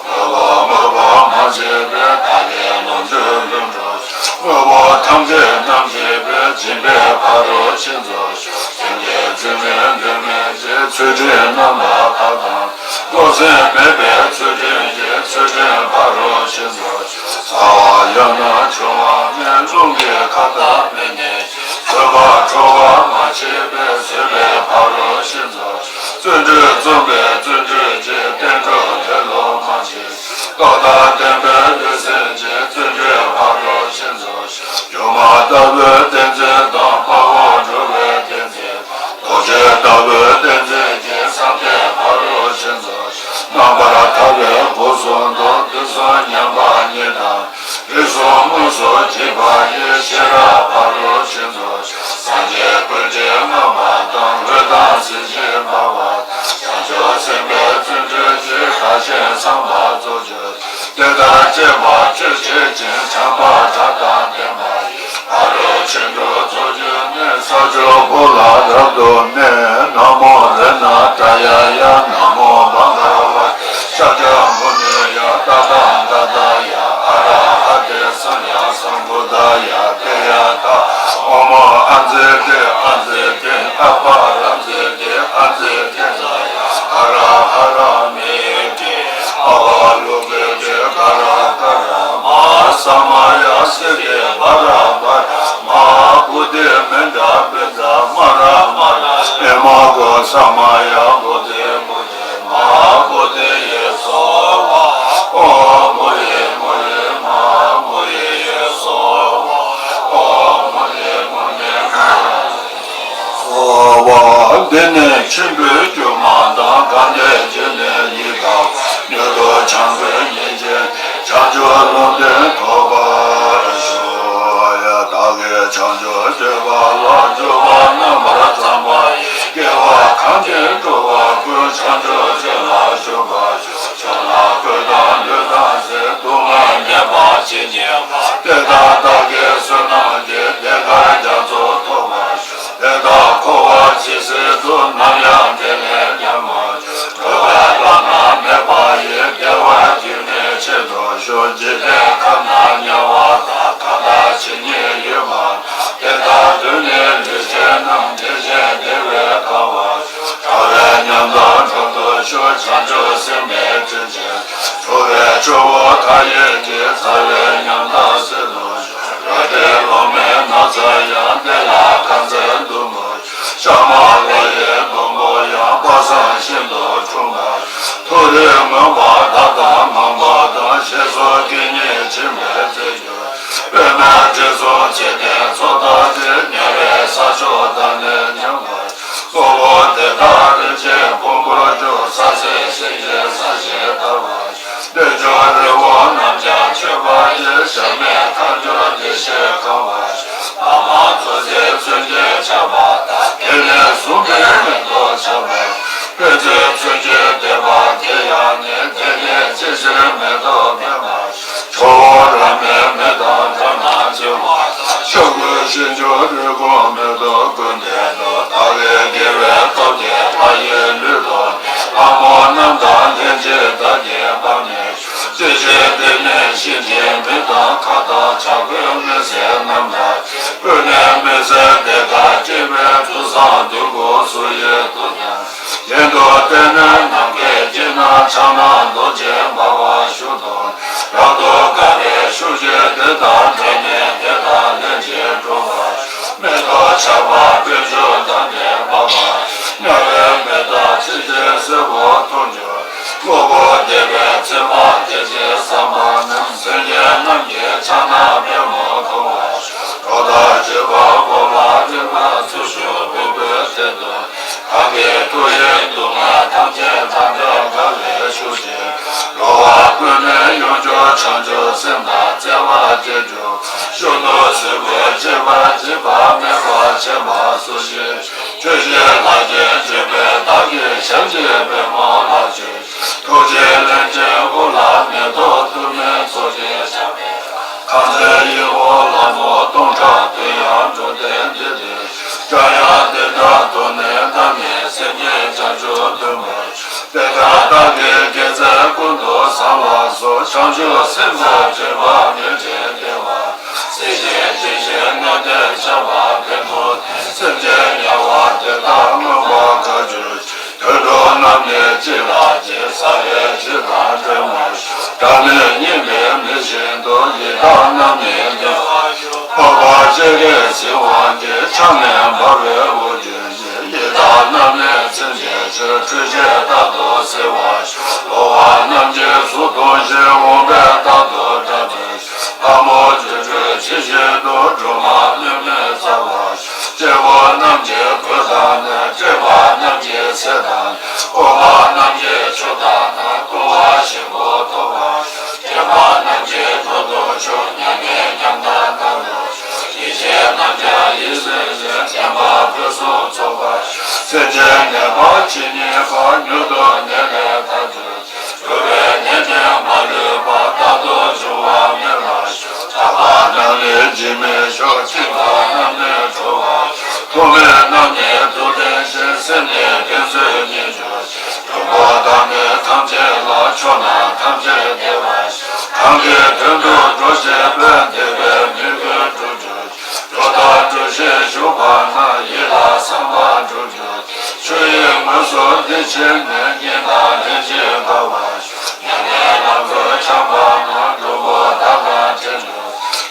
དངོས་པོ་དངོས་པོ་མ་སྐྱེས་པས། བདག་གི་ལོངས་སྤྱོད་ལྷུན་གྲུབ། དངོས་པོ་ཐམས་ཅད་རྣམ་ཤེས་པས། སྦྱིན་པའི་ཕ་རོལ་ཕྱིན་རྫོགས་ཤོག། སེམས་ཀྱི་ཚུལ་མིན་འདོད་མིན་བྱེད། ཚུལ་ཁྲིམས་རྣམ་པར་དག་དང་། བློ་སེམས་མེད་པའི་ཚུལ་ཁྲིམས་བྱེད། ཚུལ་ཁྲིམས་ཕ་རོལ་ཕྱིན་རྫོགས་ཤོག། ཟ་བ་ཡང་དག་འཆུང་བ་མེད། རླུང་གི་ཁ་དོག་མེད་ནས། བཟོད་པ་ཁྲོ་བ་མ་མཆིས་པས། བཟོད་པའི་ཕ་རོལ་ཕྱིན་རྫོགས་ཤོག། བརྩོན་འགྲུས་རྩོམ་པས་བརྩོན་འགྲུས་བགྱིས། བསྟན་འགྲོ་ལེ་ལོ་མ་མཆིས། རྟོགས་དང་ལྡན་པས་ལུས་སེམས་ཀྱི། བརྩོན་འགྲུས་ཕ་རོལ་ཕྱིན་རྫོགས་ཤོག། སྒྱུ་མ་ལྟ་བུའི་གཏན་ཚིགས་དང་། དཔའ་བོ་འགྲོ་བའི་གཏན་ཚིགས། རྡོ་རྗེ་ལྟ་བུའི་གཏན་ཚིགས་ཀྱིས། བསམ་གཏན་ཕ་རོལ་ཕྱིན་རྫོགས་ཤོག། རྣམ་པར་ཐར་པའི་སྒོ་གསུམ་དུ། དུས་གསུམ་མཉམ་པ་ཉིད་དང་། རིགས་གསུམ་དངོས་སུ་གཅིག་པ་ཡི། ཤེས་རབ་ཕ་རོལ་ཕྱིན་རྫོགས་ཤོག། སངས་རྒྱས་ཀུན་གྱིས་བསྔགས་པ་དང་། འོད་དང་གསལ་བྱེད་འབར་བ་དང་། བྱང་ཆུབ་སེམས་དཔའི་བརྩོན་འགྲུས་ཀྱིས། བདག་གཞན་ཚངས་པར་རྫོགས་གྱུར་ཅིག། དེ་ལྟར་སྤྱད་པ་ཅི་བྱེད་ཅིང་། བྱམས་པ་དགྲ་དང་ལྡན་པ་ཡི། ཕ་རོལ་ཕྱིན་དྲུག་རྫོགས་གྱུར་ནས། ས་ཕྱོགས་ཀུན་ལ་རབ་ཏུ་གནས། ན་མོ་རཏྣ་ཏྲ་ཡ་ཡ། ན་མོ་བྷ་ག་ཝ་ཏེ་ཤཱཀྱ་མུ་ནི་ཡ། ཏདྱ་ཐཱ་ཏདྱ་ཐཱ། ཨ་ར་ཧ་ཏེ་སམྱཀ་སམ་བུདྡྷཱ། ཏདྱ་ཐཱ། ཨོཾ་ཨཱ་ཛེ་ཏེ་ཨཱ་ཛེ་ཏེ། ཨ་པ་ར་ཛེ་ཏེ་ཨཱ་ཛེ་ཏེ། ཨ་ར་ཧ་ར་མེ་ཏེ། ཨ་བ་ལོ་ཀེ་ཏེ་ག་ར་ཀ་ར་མ། ས་མ་ཡ་སི་ཏེ་བྷ་ར་བྷ་ར་མ། བོ་དྷི་མནྡ་པིདྡྷ་མ་ར་མ་ར། ཨེ་མ་གོ་ས་མ་ཡ་བོ་དྷི་བོ་དྷི་མ། བོ་དྷི་ཡེ་སྭཱ་ཧཱ། ཨོཾ་མུ་ནེ་མུ་ནེ་མ། བོ་དྷི་ཡེ་སྭཱ་ཧཱ། ཨོཾ་མུ་ནེ་མུ་ནེ་མ། སྭཱ་ཧཱ། འདི་ནི་མཆིམས་ཕུའི་རྒྱུ་མ་དང་། དགའ་ལྡན་འབྱུང་གནས་ཡི་དྭགས་པོ། མྱུར་དུ་བྱམས་པའི་ཉིན་བྱེད་ཅིང་། བྱང་ཆུབ་ལུང་བསྟན་ཐོབ་པར་ཤོག། ཡ། བདག་གིས་བྱང་ཆུབ་སྤྱོད་པ་ལ། འཇུག་པ་རྣམ་པར་བརྩམས་པ་ཡི། སྐྱེ་བ་གང་དེར་འགྲོ་བ་ཀུན། བྱང་ཆུབ་སྤྱོད་ལ་ཞུགས་པར་ཤོག། ཕྱོགས་ལ་ཀུན་བཏང་ལུས་དང་ཟས། སྡུག་བསྔལ་མེད་པར་ཇི་སྙེད་པ། དེ་དག་བདག་གིས་བསོད་ནམས་ཀྱིས། ཐེག་པ་རྒྱ་མཚོ་ཐོབ་པར་ཤོག། དེ་དག་འཁོར་བ་ཇི་སྲིད་དུ། ནམ་ཡང་བདེ་ལས་ཉམས་མ་བྱུང་། འགྲོ་བའི་བླ་ན་མེད་པ་ཡི། བདེ་བ་རྒྱུན་གནས་ཆེད་དུ་ཤོག། འཇིག་རྟེན་ཁམས་ན་དམྱལ་བ་དང་། གང་དག་ཇི་སྙེད་ཡོད་པ། དེ་དག་དོན་གཉེར་ལུས་ཅན་རྣམས། བདེ་ཞིང་བདེ་བས་བསྐང་བར་ཤོག། ཐར་པའི་ཉམས་དང་འགྲོགས་པར་ཤོག། བྱང་ཆུབ་སེམས་དཔའི་སྤྲིན་ཆེན། འགྲོ་བའི་སྐྱོ་བ་མཐའ་ཡས་ཀྱི། ཚ་བའི་ཉམ་ཐག་སེལ་དུ་ཤོག། རལ་གྲིའི་ལོ་མའི་ན་ཚ་ཡང་། བདེ་ལ་ཁ་ཟས་འདུ་འགོད་ཤོག། ཤ་མ་ལོ་ཡི་སྡོང་པོ་ཡང་། དཔག་བསམ་ཤིན་ཏུ་འཁྲུངས་པར་ཤོག། མཐོ་རིས་མངོན་པར་བརྡལ་དང་ངང་པ་དང་། ཞེས་སོགས་སྐད་སྙན་འབྱིན་པའི་རྫས་གྱུར། པདྨ་དྲི་བསུང་ཚེ་བརྟན་ཚོགས་བདག་འཛིན། དམྱལ་བའི་ས་ཕྱོགས་བདག་ནི་ཉམས་པར་ཤོག། གཙོ་བོ་དེ་དག་རིན་ཆེན་ཕུང་པོར་གྱུར། ས་སྲིན་གཤིན་རྗེའི་ས་གཞིར་ཐར་བར་ཤོག། རྟེན་འབྱུང་རི་བོ་རྣམས་ཀྱང་མཆོད་པ་ཡི། གཞལ་མེད་ཁ་འབྱོར་བདེ་གཤེགས་གང་བར་ཤོག། ཨ་མ་མཚོ་རྩེའི་མཚོན་ཆས་ཆགས་པ་དག། དེ་ནས་བཟུང་སྟེ་མེ་ཏོག་ཆགས་པ། ཕན་ཚུན་མཚོན་ཆའི་བསྡེབས་པ་དེ་ཡང་ནི། དེ་ནས་ཇི་ཕྱིར་མེ་ཏོག་འཕེན་པར་ཤོག། ཇོ་བོ་རབ་མའི་མེ་དང་འདྲ་ན་བྱེད་པ་དང་། ཤོག་གུའི་ཞིང་བཅུ་རི་ཀོན་མེ་ཏོག་ཀུན་ལྡན་དུ། བདག་གི་དགེ་བའི་སྟོབས་ཀྱིས་ལྷ་ཡི་ལུས་ཐོབ་ནས། ལྷ་མོ་རྣམས་དང་ལྷན་ཅིག་བདག་གིས་འབག་ནས་ཤོག། སྲིད་ཞིའི་སྡེ་སྣོད་གཤིན་རྗེའི་མི་དང་ཁྭ་ཏ་བྱ་རྒོད་མི་སེར་རྣམས་དང་། ཀུན་ནས་མི་བཟད་དེ་དག་སྐྱེ་བའི་དུས་བཟང་དུས་འཁོར་སུ་ཡོད་དོ་ཀྱང་། གཞན་དུ་སྡེ་སྣོད་ནམ་མཁའི་དཀྱིལ་ན་ཕྱག་ན་རྡོ་རྗེ་འབར་བ་བཞུགས་སོ། རབ་ཏུ་དགའ་བའི་ཤུགས་ཀྱིས་དེ་དག་འདྲེན་ནས་དེ་དག་ལན་གཅིག་འགྲོ་བར་ཤོག། མེ་ཏོག་ཆར་པ་སྤོས་ཆུ་དང་ནི་འབབ་པ། དམྱལ་བའི་མེ་སྟག་ཚིགས་བཅད་སྲིན་པོ་ཐོར་འགྱུར། གློ་བུར་བདེ་བའི་ཚེར་མ་དེ་བཞིན་བསམ་པ་རྣམས། སེམས་ཅན་རྣམས་ཀྱི་ཕྱག་ན་པདྨོ་མཐོང་བར་ཤོག། གྲོགས་དང་བཅས་པ་དབུ་མ་རིམ་པར་ཚུར་ཤོག། སྤུ་གུའི་སྟེང་དུ་གང་གི་ཐུགས་ཡིད་སྡུག་བསྔལ་ཐམས་ཅད་དག་པའི་དགའ་བའི་ཤུགས་ཀྱིས། འགྲོ་བ་ཀུན་ནས་ཡོངས་སྐྱོབ་བྱང་ཆུབ་སེམས་དང་བརྩེ་བ་སྐྱེ་གྱུར། གཞོན་ནུ་གཟུགས་པོ་སྐྱེས་པ་འཇིགས་པ་མེད་པར་བྱེད་པ་སོགས་ཀྱི། ཆོས་ཀྱི་ལྷ་ཆེན་འཇིགས་མེད་བདག་གིས་ཞབས་ཀྱི་པདྨོ་ལ་བརྗོད། ཐུགས་རྗེའི་ལན་ཅན་དབུ་ལ་མེ་ཏོག་དུ་མའི་ཚོགས་ཀྱིས། ཁམས་ཚན་ཡི་བོ་ལྷ་མོ་སྟོང་ཕྲག་བདུན་ཡང་འགྲོ་དོན་འདི་ལྟར། སྒྲ་དབྱངས་འདི་དག་ཐོས་ནས་ཐ་མལ་སེམས་ཅན་བྱང་ཆུབ་འདོད་པར། དེ་ལྟར་བདག་གི་དགེ་རྩ་ཀུན་ཏུ་བཟང་བ་སོགས། བྱང་ཆུབ་སེམས་དང་འདྲེས་པ་ཉེར་འབྲེལ་བདེ་བ། སྲིད་ཞིའི་དེ་བཞིན་མངོན་དུ་བྱ་བ་ཕན་ཐོགས་ཏེ། སེམས་ཅན་དམྱལ་བ་དེ་དག་མངོན་པར་དགའ་གྱུར་ཅིག། དུད་འགྲོ་རྣམས་ནི་གཅིག་ལ་གཅིག་ཟ་བའི་གཞི་དང་འདྲེས་མ་ཞིག། སྒྲ་མི་སྙན་པའི་མེ་བཞིན་དུ། ཡི་དྭགས་རྣམས་ནི་འདུལ་བར་ཤོག། འཕགས་པ་སྤྱན་རས་གཟིགས་དབང་གིས། ཕྱག་ནས་འབར་བའི་དབུགས་འབྱིན་ཅིང་། ཡི་དྭགས་རྣམས་ནི་ཚིམ་བྱེད་ཕྱིར། འཕྲུལ་ཆས་རྟག་ཏུ་གཟིར་བར་ཤོག། འགྲོ་བ་རྣམས་ཀྱི་གཟུགས་མཐོང་ཞིང་། འོངས་པའི་རྟགས་དང་སྒྲ་ཐོས་ཤིང་། ལྷ་མོ་སྒྱུ་འཕྲུལ་ཇི་བཞིན་དུ། སྒྲོལ་མ་མྱུར་མི་འཚལ་བར་ཤོག། སྐྱེ་བོ་རྣམས་ཀྱི་གོས་དང་ནི། བཀྲེས་པ་རྣམས་ཀྱི་ཚེ་དང་ནི། ཨུཏྤལ་རྣམས་ཀྱི་མཆོག་དང་ནི། བཏུང་བ་ཞིམ་པོ་ཐོབ་པར་ཤོག། སྐྱེས་པ་རྣམས་ཀྱི་དོན་དུ་ཆོས་ཉན་ནས་ཉམས་དང་བསྟན་དུ་ཆོས། ཡིད་ཆེས་རྣམས་ཀྱང་ཡིད་བཟུང་ཞིང་། བསྟན་པ་ཕུན་སུམ་ཚོགས་པར་ཤོག། སེམས་ཅན་ངེས་པར་ཇི་སྙེད་པ། མྱུར་དུ་ནད་ལས་ཐར་གྱུར་ཅིག། འགྲོ་བའི་ནད་ནི་མ་ལུས་པ། རྟག་ཏུ་འབྱུང་བ་མེད་པར་ཤོག། ཐར་པ་རྣམས་ནི་འཇིགས་མེད་ཤོག། འཆིང་བ་རྣམས་ནི་གྲོལ་བར་ཤོག། ཐོག་མེད་རྣམས་ནི་ཐུབ་བསྟན་ཅིང་། སེམས་ནི་ཕན་ཚུན་གཉིས་གྱུར་ཅིག། སྡུག་པོ་དང་ནི་ཐམས་ཅད་ལ། ཕྱོགས་རྣམས་ཐམས་ཅད་བདེ་བར་ཤོག། གང་གི་དོན་དུ་འགྲོ་བྱེད་པའི། འདོད་པའི་མོས་གུས་འགྲུབ་གྱུར་ཅིག། འགྲོ་དང་འགྲུབ་ཕྱིར་ཞུགས་པ་ན། ཡིད་ལ་བསམ་པ་འགྲུབ་གྱུར་ཅིག། ཆོས་ཡིན་དངོས་སུ་འདི་ཕྱིར་ནི། གཉེན་དང་ལྷན་ཅིག་དགའ་བར་ཤོག། ཉམས་ལེན་ལམ་དུ་འཆམ་པ་ན། འགྲོ་ཀུན་བདག་དང་འཕྲད་གྱུར་ཅིག།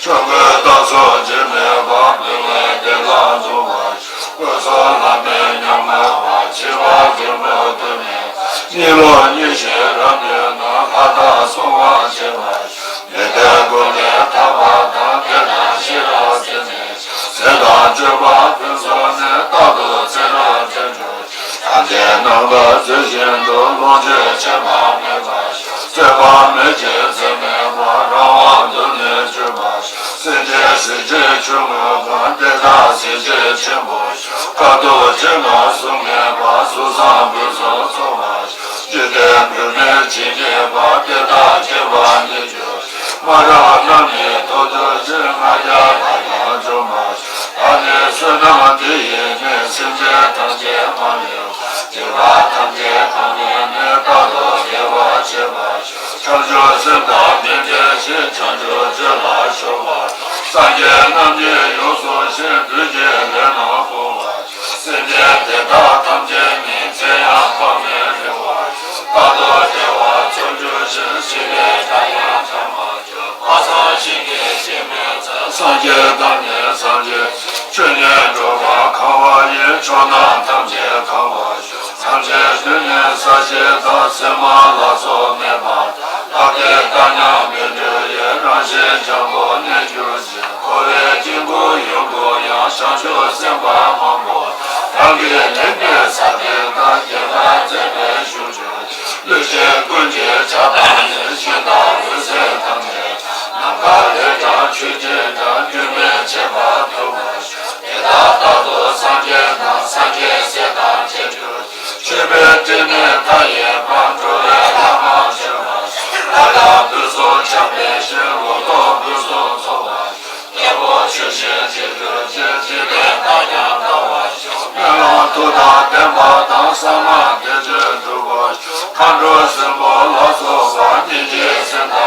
ཆོས་གོས་དག་སོགས་འཇིགས་མེད་པ། འབུལ་བའི་བདེ་བླག་འབྱུང་བར་ཤོག། སྐུ་གསུམ་ལྷ་མིའི་ཉམས་མོས་པ། འཆི་བ་མགོན་པོའི་དུས་མིན་པ། གཉིད་ལོག་གཉིད་ཤེས་རབ་མྱོས་ན། ལྷ་དང་སྲུང་བར་བྱེད་པར་ཤོག། མི་འདོད་སྒོམ་ལས་ཐར་པ་དང་། བདེ་དང་ཤེས་རབ་ཚད་མེད་ཅིང་། ཟས་དང་སྤྱོད་པ་ཕུན་སུམ་ནི། རྟག་ཏུ་ཚེ་རབས་འཕྲད་གྱུར་ཅིག། ཐམས་ཅད་རྣམ་དག་མཛོད་བཞིན་དུ། ལོངས་སྤྱོད་ཆད་པ་མེད་པར་ཤོག། རྩོད་པ་མེད་ཅིང་རྩོད་མེད་པ། རང་དབང་དུ་ནི་གྱུར་པར་ཤོག། སེམས་ཅན་གཟིགས་ཕྱིར་ཆོས་མངོན་པ། དེ་དག་གཟིགས་ཕྱིར་ཆེན་པོར་ཤོག། དཀའ་ཐུབ་ཆེན་པོ་གཟུགས་མེད་པ། གཟུགས་བཟང་ཕུན་སུམ་ཚོགས་པར་ཤོག། འཇིག་རྟེན་བུད་མེད་ཇི་སྙེད་པ། དེ་དག་སྐྱེ་བ་ནས་གྱུར་ཅིག། མ་རིག་པ་རྣམས་ནི་ཐོབ་གྱུར་ཅིག། ང་རྒྱལ་དག་ཀྱང་འཇོམས་པར་ཤོག། ད་ནི་བསོད་ནམས་འདི་ཡིས་ནི། སེམས་ཅན་ཐམས་ཅད་མ་ལུས་པ། སྡིག་པ་ཐམས་ཅད་སྤངས་ནས་ནི། རྟག་ཏུ་བདེ་བར་གཤེགས་པར་ཤོག། བྱང་ཆུབ་སེམས་དང་མི་འབྲལ་ཞིང་། བྱང་ཆུབ་སྤྱོད་ལ་གཤེགས་པར་ཤོག། སངས་རྒྱས་རྣམས་ཀྱིས་ཡོངས་སུ་ཞིང་། བདུད་ཀྱི་ལས་རྣམས་སྤོང་བར་ཤོག། སེམས་ཅན་དེ་དག་ཐམས་ཅད་ནི། ཚེ་ཡང་དཔག་མེད་རིང་བར་ཤོག། རྟག་ཏུ་བདེ་བ་འཚོལ་གྱུར་ཅིག། ཤི་བའི་སྐྲག་ཡང་བྲལ་བར་ཤོག། མ་ཚང་ཞིང་གི་སྐྱེ་མེད་ཚེ། སངས་རྒྱས་དང་ནི་སངས་རྒྱས་ཆོས་ཉིད་འགྲོ་བ་གང་བ་ཡི། ཕྱོགས་རྣམས་ཐམས་ཅད་གང་བར་ཤོག། ཐམས་ཅད་དུ་ནི་ས་གཞི་དང་། བཙོན་མ་ལ་སོགས་མེད་པ་དང་། ལྷ་དེ་དག་ཀྱང་མི་འབྲལ་བའི། རང་བཞིན་འཇམ་པོར་གནས་གྱུར་ཅིག། འཁོར་བའི་དཀྱིལ་འཁོར་ཡོངས་བསྐོར་ཡང་། བྱང་ཆུབ་སེམས་དཔའ་མང་པོ་དང་། རང་གི་ལེགས་པའི་ས་དེ་དག །རྒྱས་པར་མཛད་པའི་བཞུགས་གྱུར་ཅིག། ལུས་ཅན་ཀུན་གྱི་ཕྱག་དང་ནི། ཞིང་དང་འོད་ཟེར་དང་ནི། ནམ་མཁའ་ལས་ཀྱང་ཆོས་ཀྱི་སྒྲ། རྒྱུན་མི་འཆད་པར་ཐོས་པར་ཤོག། དེ་དག་རྟག་ཏུ་སངས་རྒྱས་དང་། སངས་རྒྱས་སྲས་དང་མཇལ་གྱུར་ཅིག། མཆོད་པའི་སྤྲིན་ནི་མཐའ་ཡས་པ། འགྲོ་བའི་ལྷ་མང་སྤྱོད་པར་ཤོག། ལྷ་དང་བུ་གསུམ་ཆགས་པའི་ཞིང་། ལོ་ཏོག་ཕུན་སུམ་ཚོགས་པར་ཤོག། རྒྱལ་པོ་ཆོས་བཞིན་གཤེགས་གྱུར་ཅིག། འཇིག་རྟེན་དག་ཀྱང་དགའ་བར་ཤོག། སྨོན་ལམ་མཐུ་དང་ལྡན་པ་དང་། བསམ་པ་དེ་བཞིན་འགྲུབ་པར་ཤོག། མཁའ་འགྲོ་སྲིན་པོ་ལ་སོགས་པ། སྙིང་རྗེའི་སེམས་དང་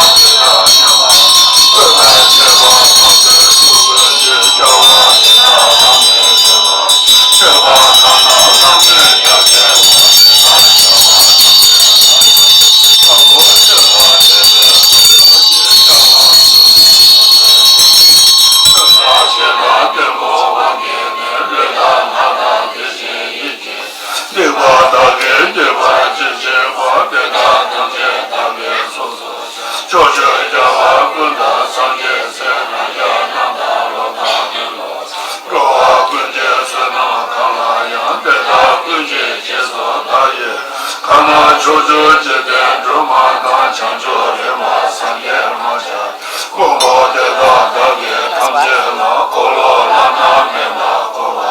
འཇིག་རྟེན་སྒྲོན་མ་དང་བྱང་ཆུབ་རེ་མ་སངས་རྒྱས་མ་ཆགས། དཀོན་མཆོག་དེ་དག་བདག་གིས་ཐམས་ཅད་ལ། འཁོར་ལོ་བླ་ན་མེད་པ་བསྐོར་བ།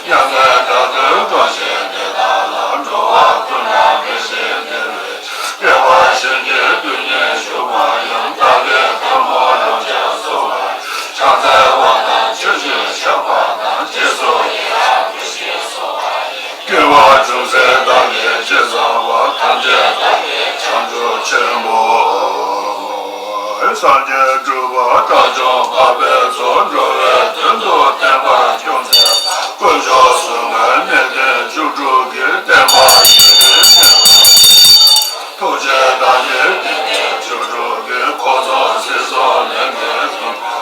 མྱ་ངན་དགྲ་གདོན་སྐྲོད་བྱེད་དེ་དག་ལ། འགྲོ་བ་ཀུན་ལ་འབད་ཞིང་བདེ་བའི། བདེ་བར་གཤེགས་ཀྱི་དོན་ཉིད་ཞུགས་པ་ཡང་། བདག་གིས་ཐལ་མོ་སྒྲོན་ཆེན་གསོལ་བ། ཕྱག་འཚལ་བ་དང་མཆོད་ཅིང་བཤགས་པ་དང་། རྗེས་སུ་ཡི་རང་བསྐུལ་ཞིང་གསོལ་བ་ཡི། དགེ་བ་ཅུང་ཟད་བདག་གིས་ཅི་བསགས་པ། ཐམས་ཅད་བདག་གིས་བྱང་ཆུབ་ཆེན་པོའི། སངས་རྒྱས་སྒྲུབ་པ་དགྲ་བཅོམ་པ་འཕགས་པའི་ཚོགས། འགྲོ་བའི་དོན་དུ་བསྟན་པ་སྐྱོང་མཛད་པ། དཀོན་མཆོག་གསུམ་ཀའི་གནས་བརྟན་བཅུ་དྲུག་གི། བསྟན་པ་ཡུན་རིང་གནས་པར་ཤོག། ཐུགས་རྗེ་བདག་གིས་བསྟན་པའི་བཅུ་དྲུག་གི། འཁོར་ཚོགས་སྲིད་མཚོ་ལས་ངན་འཇོམས་པ།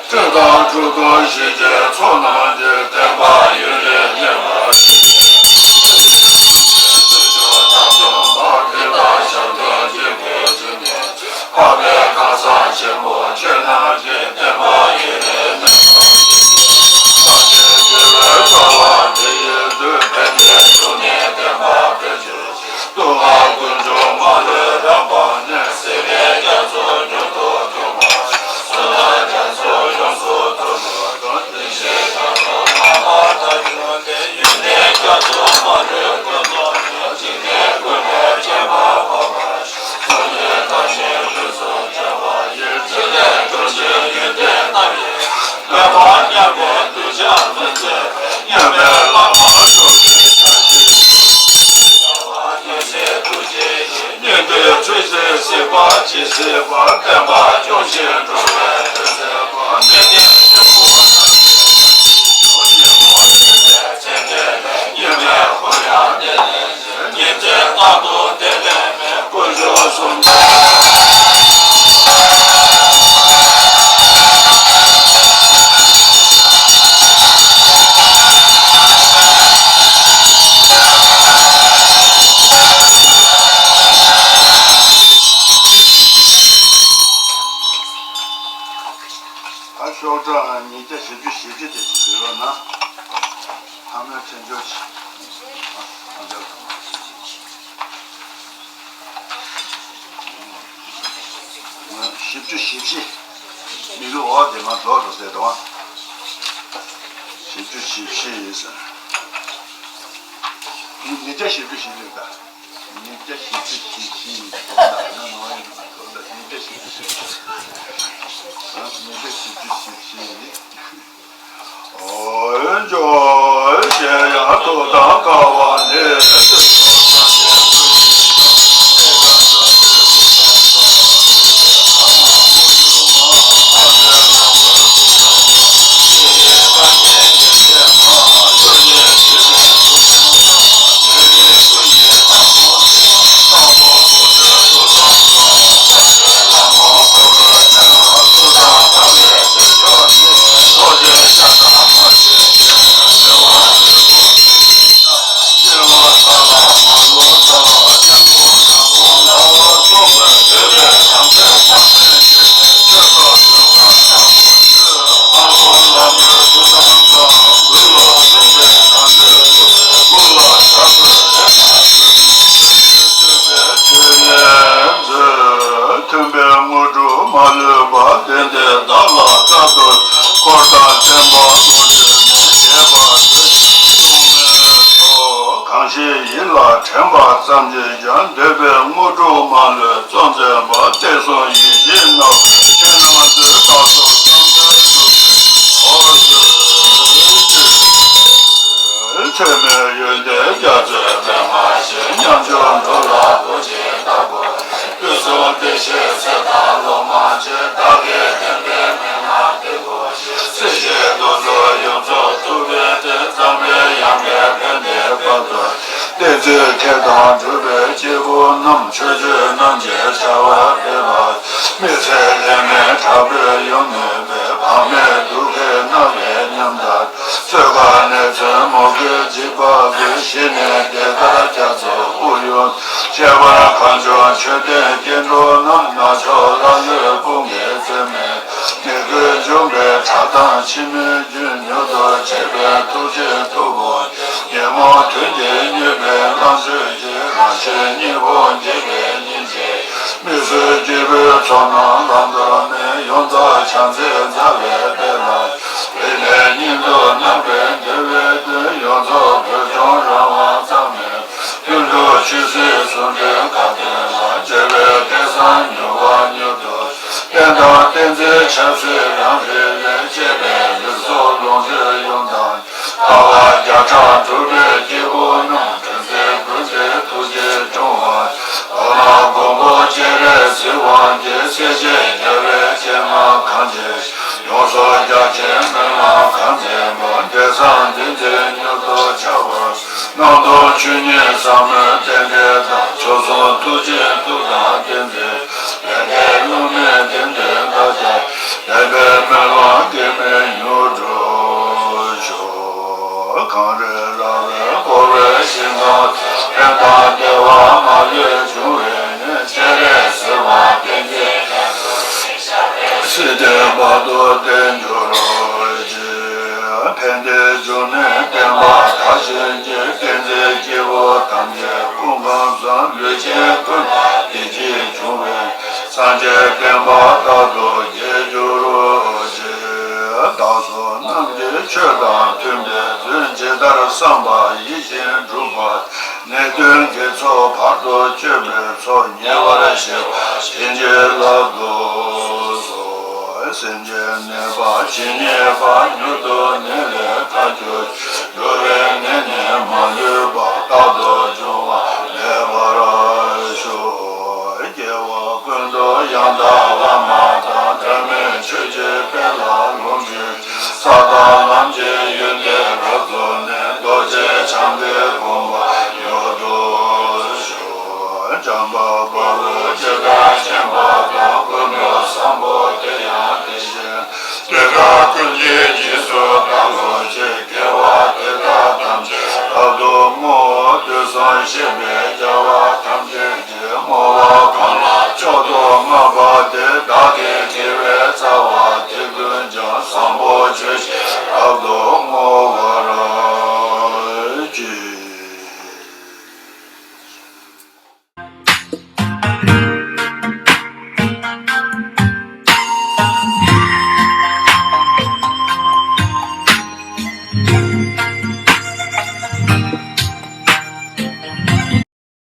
བཀྲེས་དང་ཕྲུ་གུ་ཞིག་གི་ཚོགས་རྣམས་ཀྱིས། བསྟན་པ་ཡུན་རིང་གནས་པར་ཤོག། དཀོན་མཆོག་དགྲ་བཅོམ་པ་འདི་དང་། ཞབས་དྲུང་གི་བུ་ཚུལ་ཁྲིམས། འཕགས་པའི་གང་ཟག་ཆེན་པོ་ཁྱེད་རྣམས་ཀྱིས། བསྟན་པ་ཡུན་རིང་གནས་པར་ཤོག། སངས་རྒྱས་དགེ་བའི་རྩ་བ་འདི་ཡི་མཐུས། ཕན་བདེའི་འབྱུང་གནས་བསྟན་པ་འཕེལ་གྱུར་ཅིག། སྡུག་བསྔལ་ཀུན་འབྱུང་མ་ལུས་རབ་སྤངས་ནས། སྲིད་པའི་རྒྱ་མཚོ་མྱུར་དུ་འཁྱུག་པར་ཤོག། གསུམ་ལ་རྒྱ་མཚོ་ཡོངས་སུ་འཁྱུག་པ་དང་། དེ་བཞིན་རྒྱ་མཚོ་རྣམ་པར་དག་གྱུར་ཏེ། ཡུན་གནས་རྒྱ་མཚོ་མ་ལུས་ཀུན་རྫོགས་ནས། འཇིག་རྟེན་ཀུན་ལས་ཁྱད་པར་འཕགས་པར་ཤོག། གསུང་གི་བདག་ཉིད་ལུས་སུ་བྱ་བ་ཡི། འཇིག་རྟེན་འགྲོ་བཞིན་ཡོན་ཏན་རྣམས་ཡི། མོས་པ་མཉམ་པའི་གདུལ་བྱ་མི་མཛད་པའི། མཉམ་མེད་བླ་མ་རྡོ་རྗེ་འཆང་ཆེན་ཞིག། བདེ་བ་རྒྱལ་སྲས་ཐུགས་རྗེ་ཡིས། སྙིགས་དུས་ཚེ་ཕྱི་སྲིད་པ་ཇི་སྲིད་པར། བསྟན་པ་སྐྱོང་ཞིང་འགྲོ་བའི་དོན་མཛད་པ། གནས་བརྟན་ཆེན་པོ་རྣམས་ཀྱི་ཉིན་མོ་ཉི་མའི་མཚན་བརྒྱད་ལས། ཉི་མའི་འོད་ཡང་དེ་ལས་ཉིན་མཚན་ལྟར་དུ་དེ་ལས་མེད། དཀོན་མཆོག་གསུམ་ལྡན། ད་ཤོག་གྲངས་ཉིས་བརྒྱ་བཞི་བཅུ་ཞེ་བརྒྱད་དེ་ཅིག་ཡོད་ན། ཐ་མའི་ཕྲེང་སྦྱོར་གྱི། བཞི་བཅུ་ཞེ་བཞི། མི་ལུས་འོ་དེ་མ་རྫོགས་འགྲོ་ཟེར་དང་། བཞི་བཅུ་ཞེ་བཞི་ཡིན་ཟེར། ཉིས་བརྒྱ་བཞི་བཅུ་ཞེ་བརྒྱད་ད། ཉིས་བརྒྱ་བཞི་བཅུ་ཞེ་བཞི་ཡིན་ཟེར། ད་ན་ནོར་ཡིན་ན་གོ་ད་ཉིས་བརྒྱ་བཞི་བཅུ་ཞེ་བཞི། ཉིས་བརྒྱ་བཞི་བཅུ་ཞེ་བཞི་ཡིན། འོན་ཀྱང་གཞན་ཡང་ཐུགས་དམ་དཀའ་བ་ནི། མཐུན་པའི་དངོས་གྲུབ་མ་ལུས་པ། དེ་འདྲའི་བདག་ལ་དཀའ་ཐུབ། འཁོར་དང་བསྟན་པ་དབང་ཕྱུག་ནི། ཞེས་པ་ཐུགས་ཀྱི་ཐུགས་སྨོན་སོགས། གང་ཞིག་ཡིད་ལ་དྲན་པ་ཙམ་གྱིས་ཀྱང་། འདོད་པའི་དངོས་གྲུབ་མ་ལུས་སྩོལ་མཛད་པ། བསྟན་སྲུང་ཡིད་བཞིན་ནོར་བུ་ཁྱེད་རྣམས་ཀྱི་བཀའ་སྲུང་བསམ་དོན་འགྲུབ་པའི་འོ་ཟེར། ཚད་མེད་ཡོན་ཏན་རྒྱ་མཚོའི་མན་ངག་བཞིན། ཉམ་ཆུང་འགྲོ་ལ་གུས་ཕྱག་བདག་པོ། དུས་གསུམ་བདེ་གཤེགས་ཚེ་དང་ལོ་མང་ཆེ། བདག་གིས་བསྟན་པའི་མན་ངག་འདི་ཀུན་ཞིག། སྲིད་ཞིའི་འདུ་འཛོམས་ཡོངས་རྫོགས་ཐུབ་པའི་བརྟན། འཛམ་གླིང་ཡངས་པའི་ཕན་བདེའི་བར་དུ། བསྟན་འཛིན་མཁས་དང་གྲུབ་པའི་སྐྱེས་བུ་རྣམས། ཆོས་སྤྱོད་རྣམས་ཀྱི་བྱ་བ་འཕེལ་བར། མི་ཚེ་ལེགས་མིན་དྲག་པོས་ཡོང་ནུས་པའི། བག་མེད་སྡུག་གིས་མནར་བའི་ཉམ་ཐག་གཙོས་གར་གནས་ཚུལ་མོས་གུས་འཇིགས་པ་ཀུན། ཞི་གནས་བདེ་དཀར་རྒྱ་མཚོ་དབུགས་དབྱུང་། ཁྱད་པར་གངས་ལྗོངས་ཆོས་ལྡན་སྐྱེ་འགྲོ་རྣམས། ནག་ཕྱོགས་ལྷ་ལུས་དཔུང་གིས་བཙེམ་མེད། ནད་ཀུན་འཇོམས་པའི་ཁྲག་དང་འཆི་མེད་རྒྱུན། མྱུར་དུ་མཆེད་པའི་ཐུགས་རྗེའི་མཐུ་དཔུང་གིས། ཉོན་མོངས་གདོན་གྱིས་མྱོས་པའི་ལྷ་མཆོད་ཀྱི། རང་གཤེད་གཉིས་ཕུང་འཇིག་ ཚོགས་རྣམས་ལམ་དུ་གནས། ཡོངས་རྫོགས་བྱང་སེམས་རྩ་བའི་དཔལ་ལ། བརྟེན་ནས་སྙིང་དུ་རྣམ་པར་འདུལ་བའི་དོན། ཡོངས་རྫོགས་བོད་སྐྱོང་རང་དབང་གཙང་མའི། ཀུན་འགྲོ་ཆོས་སྲིད་ཟུང་འབྲེལ་དགའ་སྟོན་ལ། བྱེ་བའི་སྐལ་བཟང་མྱུར་བ་མྱུར་དུ། བསྟན་དང་བསྟན་འཛིན་ཆབ་སྲིད་རང་རིགས་ལས། གཅེས་པའི་ལུས་སྲོག་ལོངས་སྤྱོད་ཡོངས་དང་། དཀའ་བ་བརྒྱ་ཕྲག་གྲུབ་པའི་སྐྱེ་བོ་རྣམས། དྲིན་ཅན་ཀུན་གྱི་ཐུགས་རྗེས་སྐྱོང་བར། འོ་ན་མགོན་པོ་སྤྱན་རས་གཟིགས་དབང་གིས། སྲས་བཅས་རྒྱལ་བའི་སྤྱན་སྔར་གང་མཇལ། ཡོངས་སུ་རྒྱ་ཆེན་སྨོན་ལམ་གང་མཛད་པ། དེང་སང་འདི་ཉིད་མྱུར་དུ་འཆར་བར། སྣང་སྟོང་ཆོས་ཉིད་ཟབ་མོའི་རྟེན་འབྲེལ་དང་། མཆོག་ཟུང་ཐུགས་རྗེའི་མཐུ་དང་བསྟན་འཛིན། ལས་འབྲས་བསླུ་མེད་བདེན་དོན་ལ་སྦྱར། ལེགས་པའི་སྨོན་ལམ་གེགས་མེད་མྱུར་འགྲུབ་ཤོག་གངས་རི་ར་བས་བསྐོར་བའི་ཞིང་ཁམས། ཕན་དང་བདེ་བ་མ་ལུས་འབྱུང་བའི་གནས། སྤྱན་རས་གཟིགས་དབང་བསྟན་འཛིན་རྒྱ་མཚོ། སྲིད་དོན་བར་དུ་བརྟན་གྱུར་ཅིག་ཕན་བདེའི་འབྱུང་གནས་བསྟན་པ་དར་ཞིང་རྒྱས། བསྟན་འཛིན་སྐྱེས་བུ་ཐམས་ཅད་སྐུ་ཁམས་བཟང་། ལུས་ཅན་ཀུན་ལ་བདེ་སྐྱིད་འབྱུང་བའི། སངས་རྒྱས་བསྟན་པ་རྟག་ཏུ་རྒྱས་གྱུར་ཅིག་བདག་སོགས་རྣམས་ཀྱི་ཆོས་དང་མཐུན་པའི་དོན། ཇི་ལྟར་བསམ་པ་ཡིད་བཞིན་འགྲུབ་པ། ནད་གདོན་བགེགས་ཚོགས་བར་དུ་གཅོད་པའི་ཚོགས། ཉེ་བར་ཞི་བ་བྱིན་གྱིས་བརླབ་ཏུ་གསོལ། སེམས་ཅན་ནད་པ་ཇི་སྙེད་པ། མྱུར་དུ་ནད་ལས་ཐར་གྱུར་ཅིག་འགྲོ་བའི་ནད་ནི་མ་ལུས་པ། རྟག་ཏུ་འབྱུང་བ་མེད་པར་ཤོག་སྐྱེ་བ་ཀུན་ཏུ་ཡང་དག་བླ་མ་དང་། འབྲལ་མེད་ཆོས་ཀྱི་དཔལ་ལ་ལོངས་སྤྱོད་ཅིང་། ས་དང་ལམ་གྱི་ཡོན་ཏན་རབ་རྫོགས་ནས། རྡོ་རྗེ་འཆང་གི་དགོངས་པ་མྱུར་དུ་ཤོག་བྱམས་པ་དཔའ་བོས་ཇི་ལྟར་མཁྱེན་པ་དང་། ཀུན་ཏུ་བཟང་པོ་དེ་ཡང་དེ་བཞིན་ཏེ། དེ་དག་ཀུན་གྱི་རྗེས་སུ་བདག་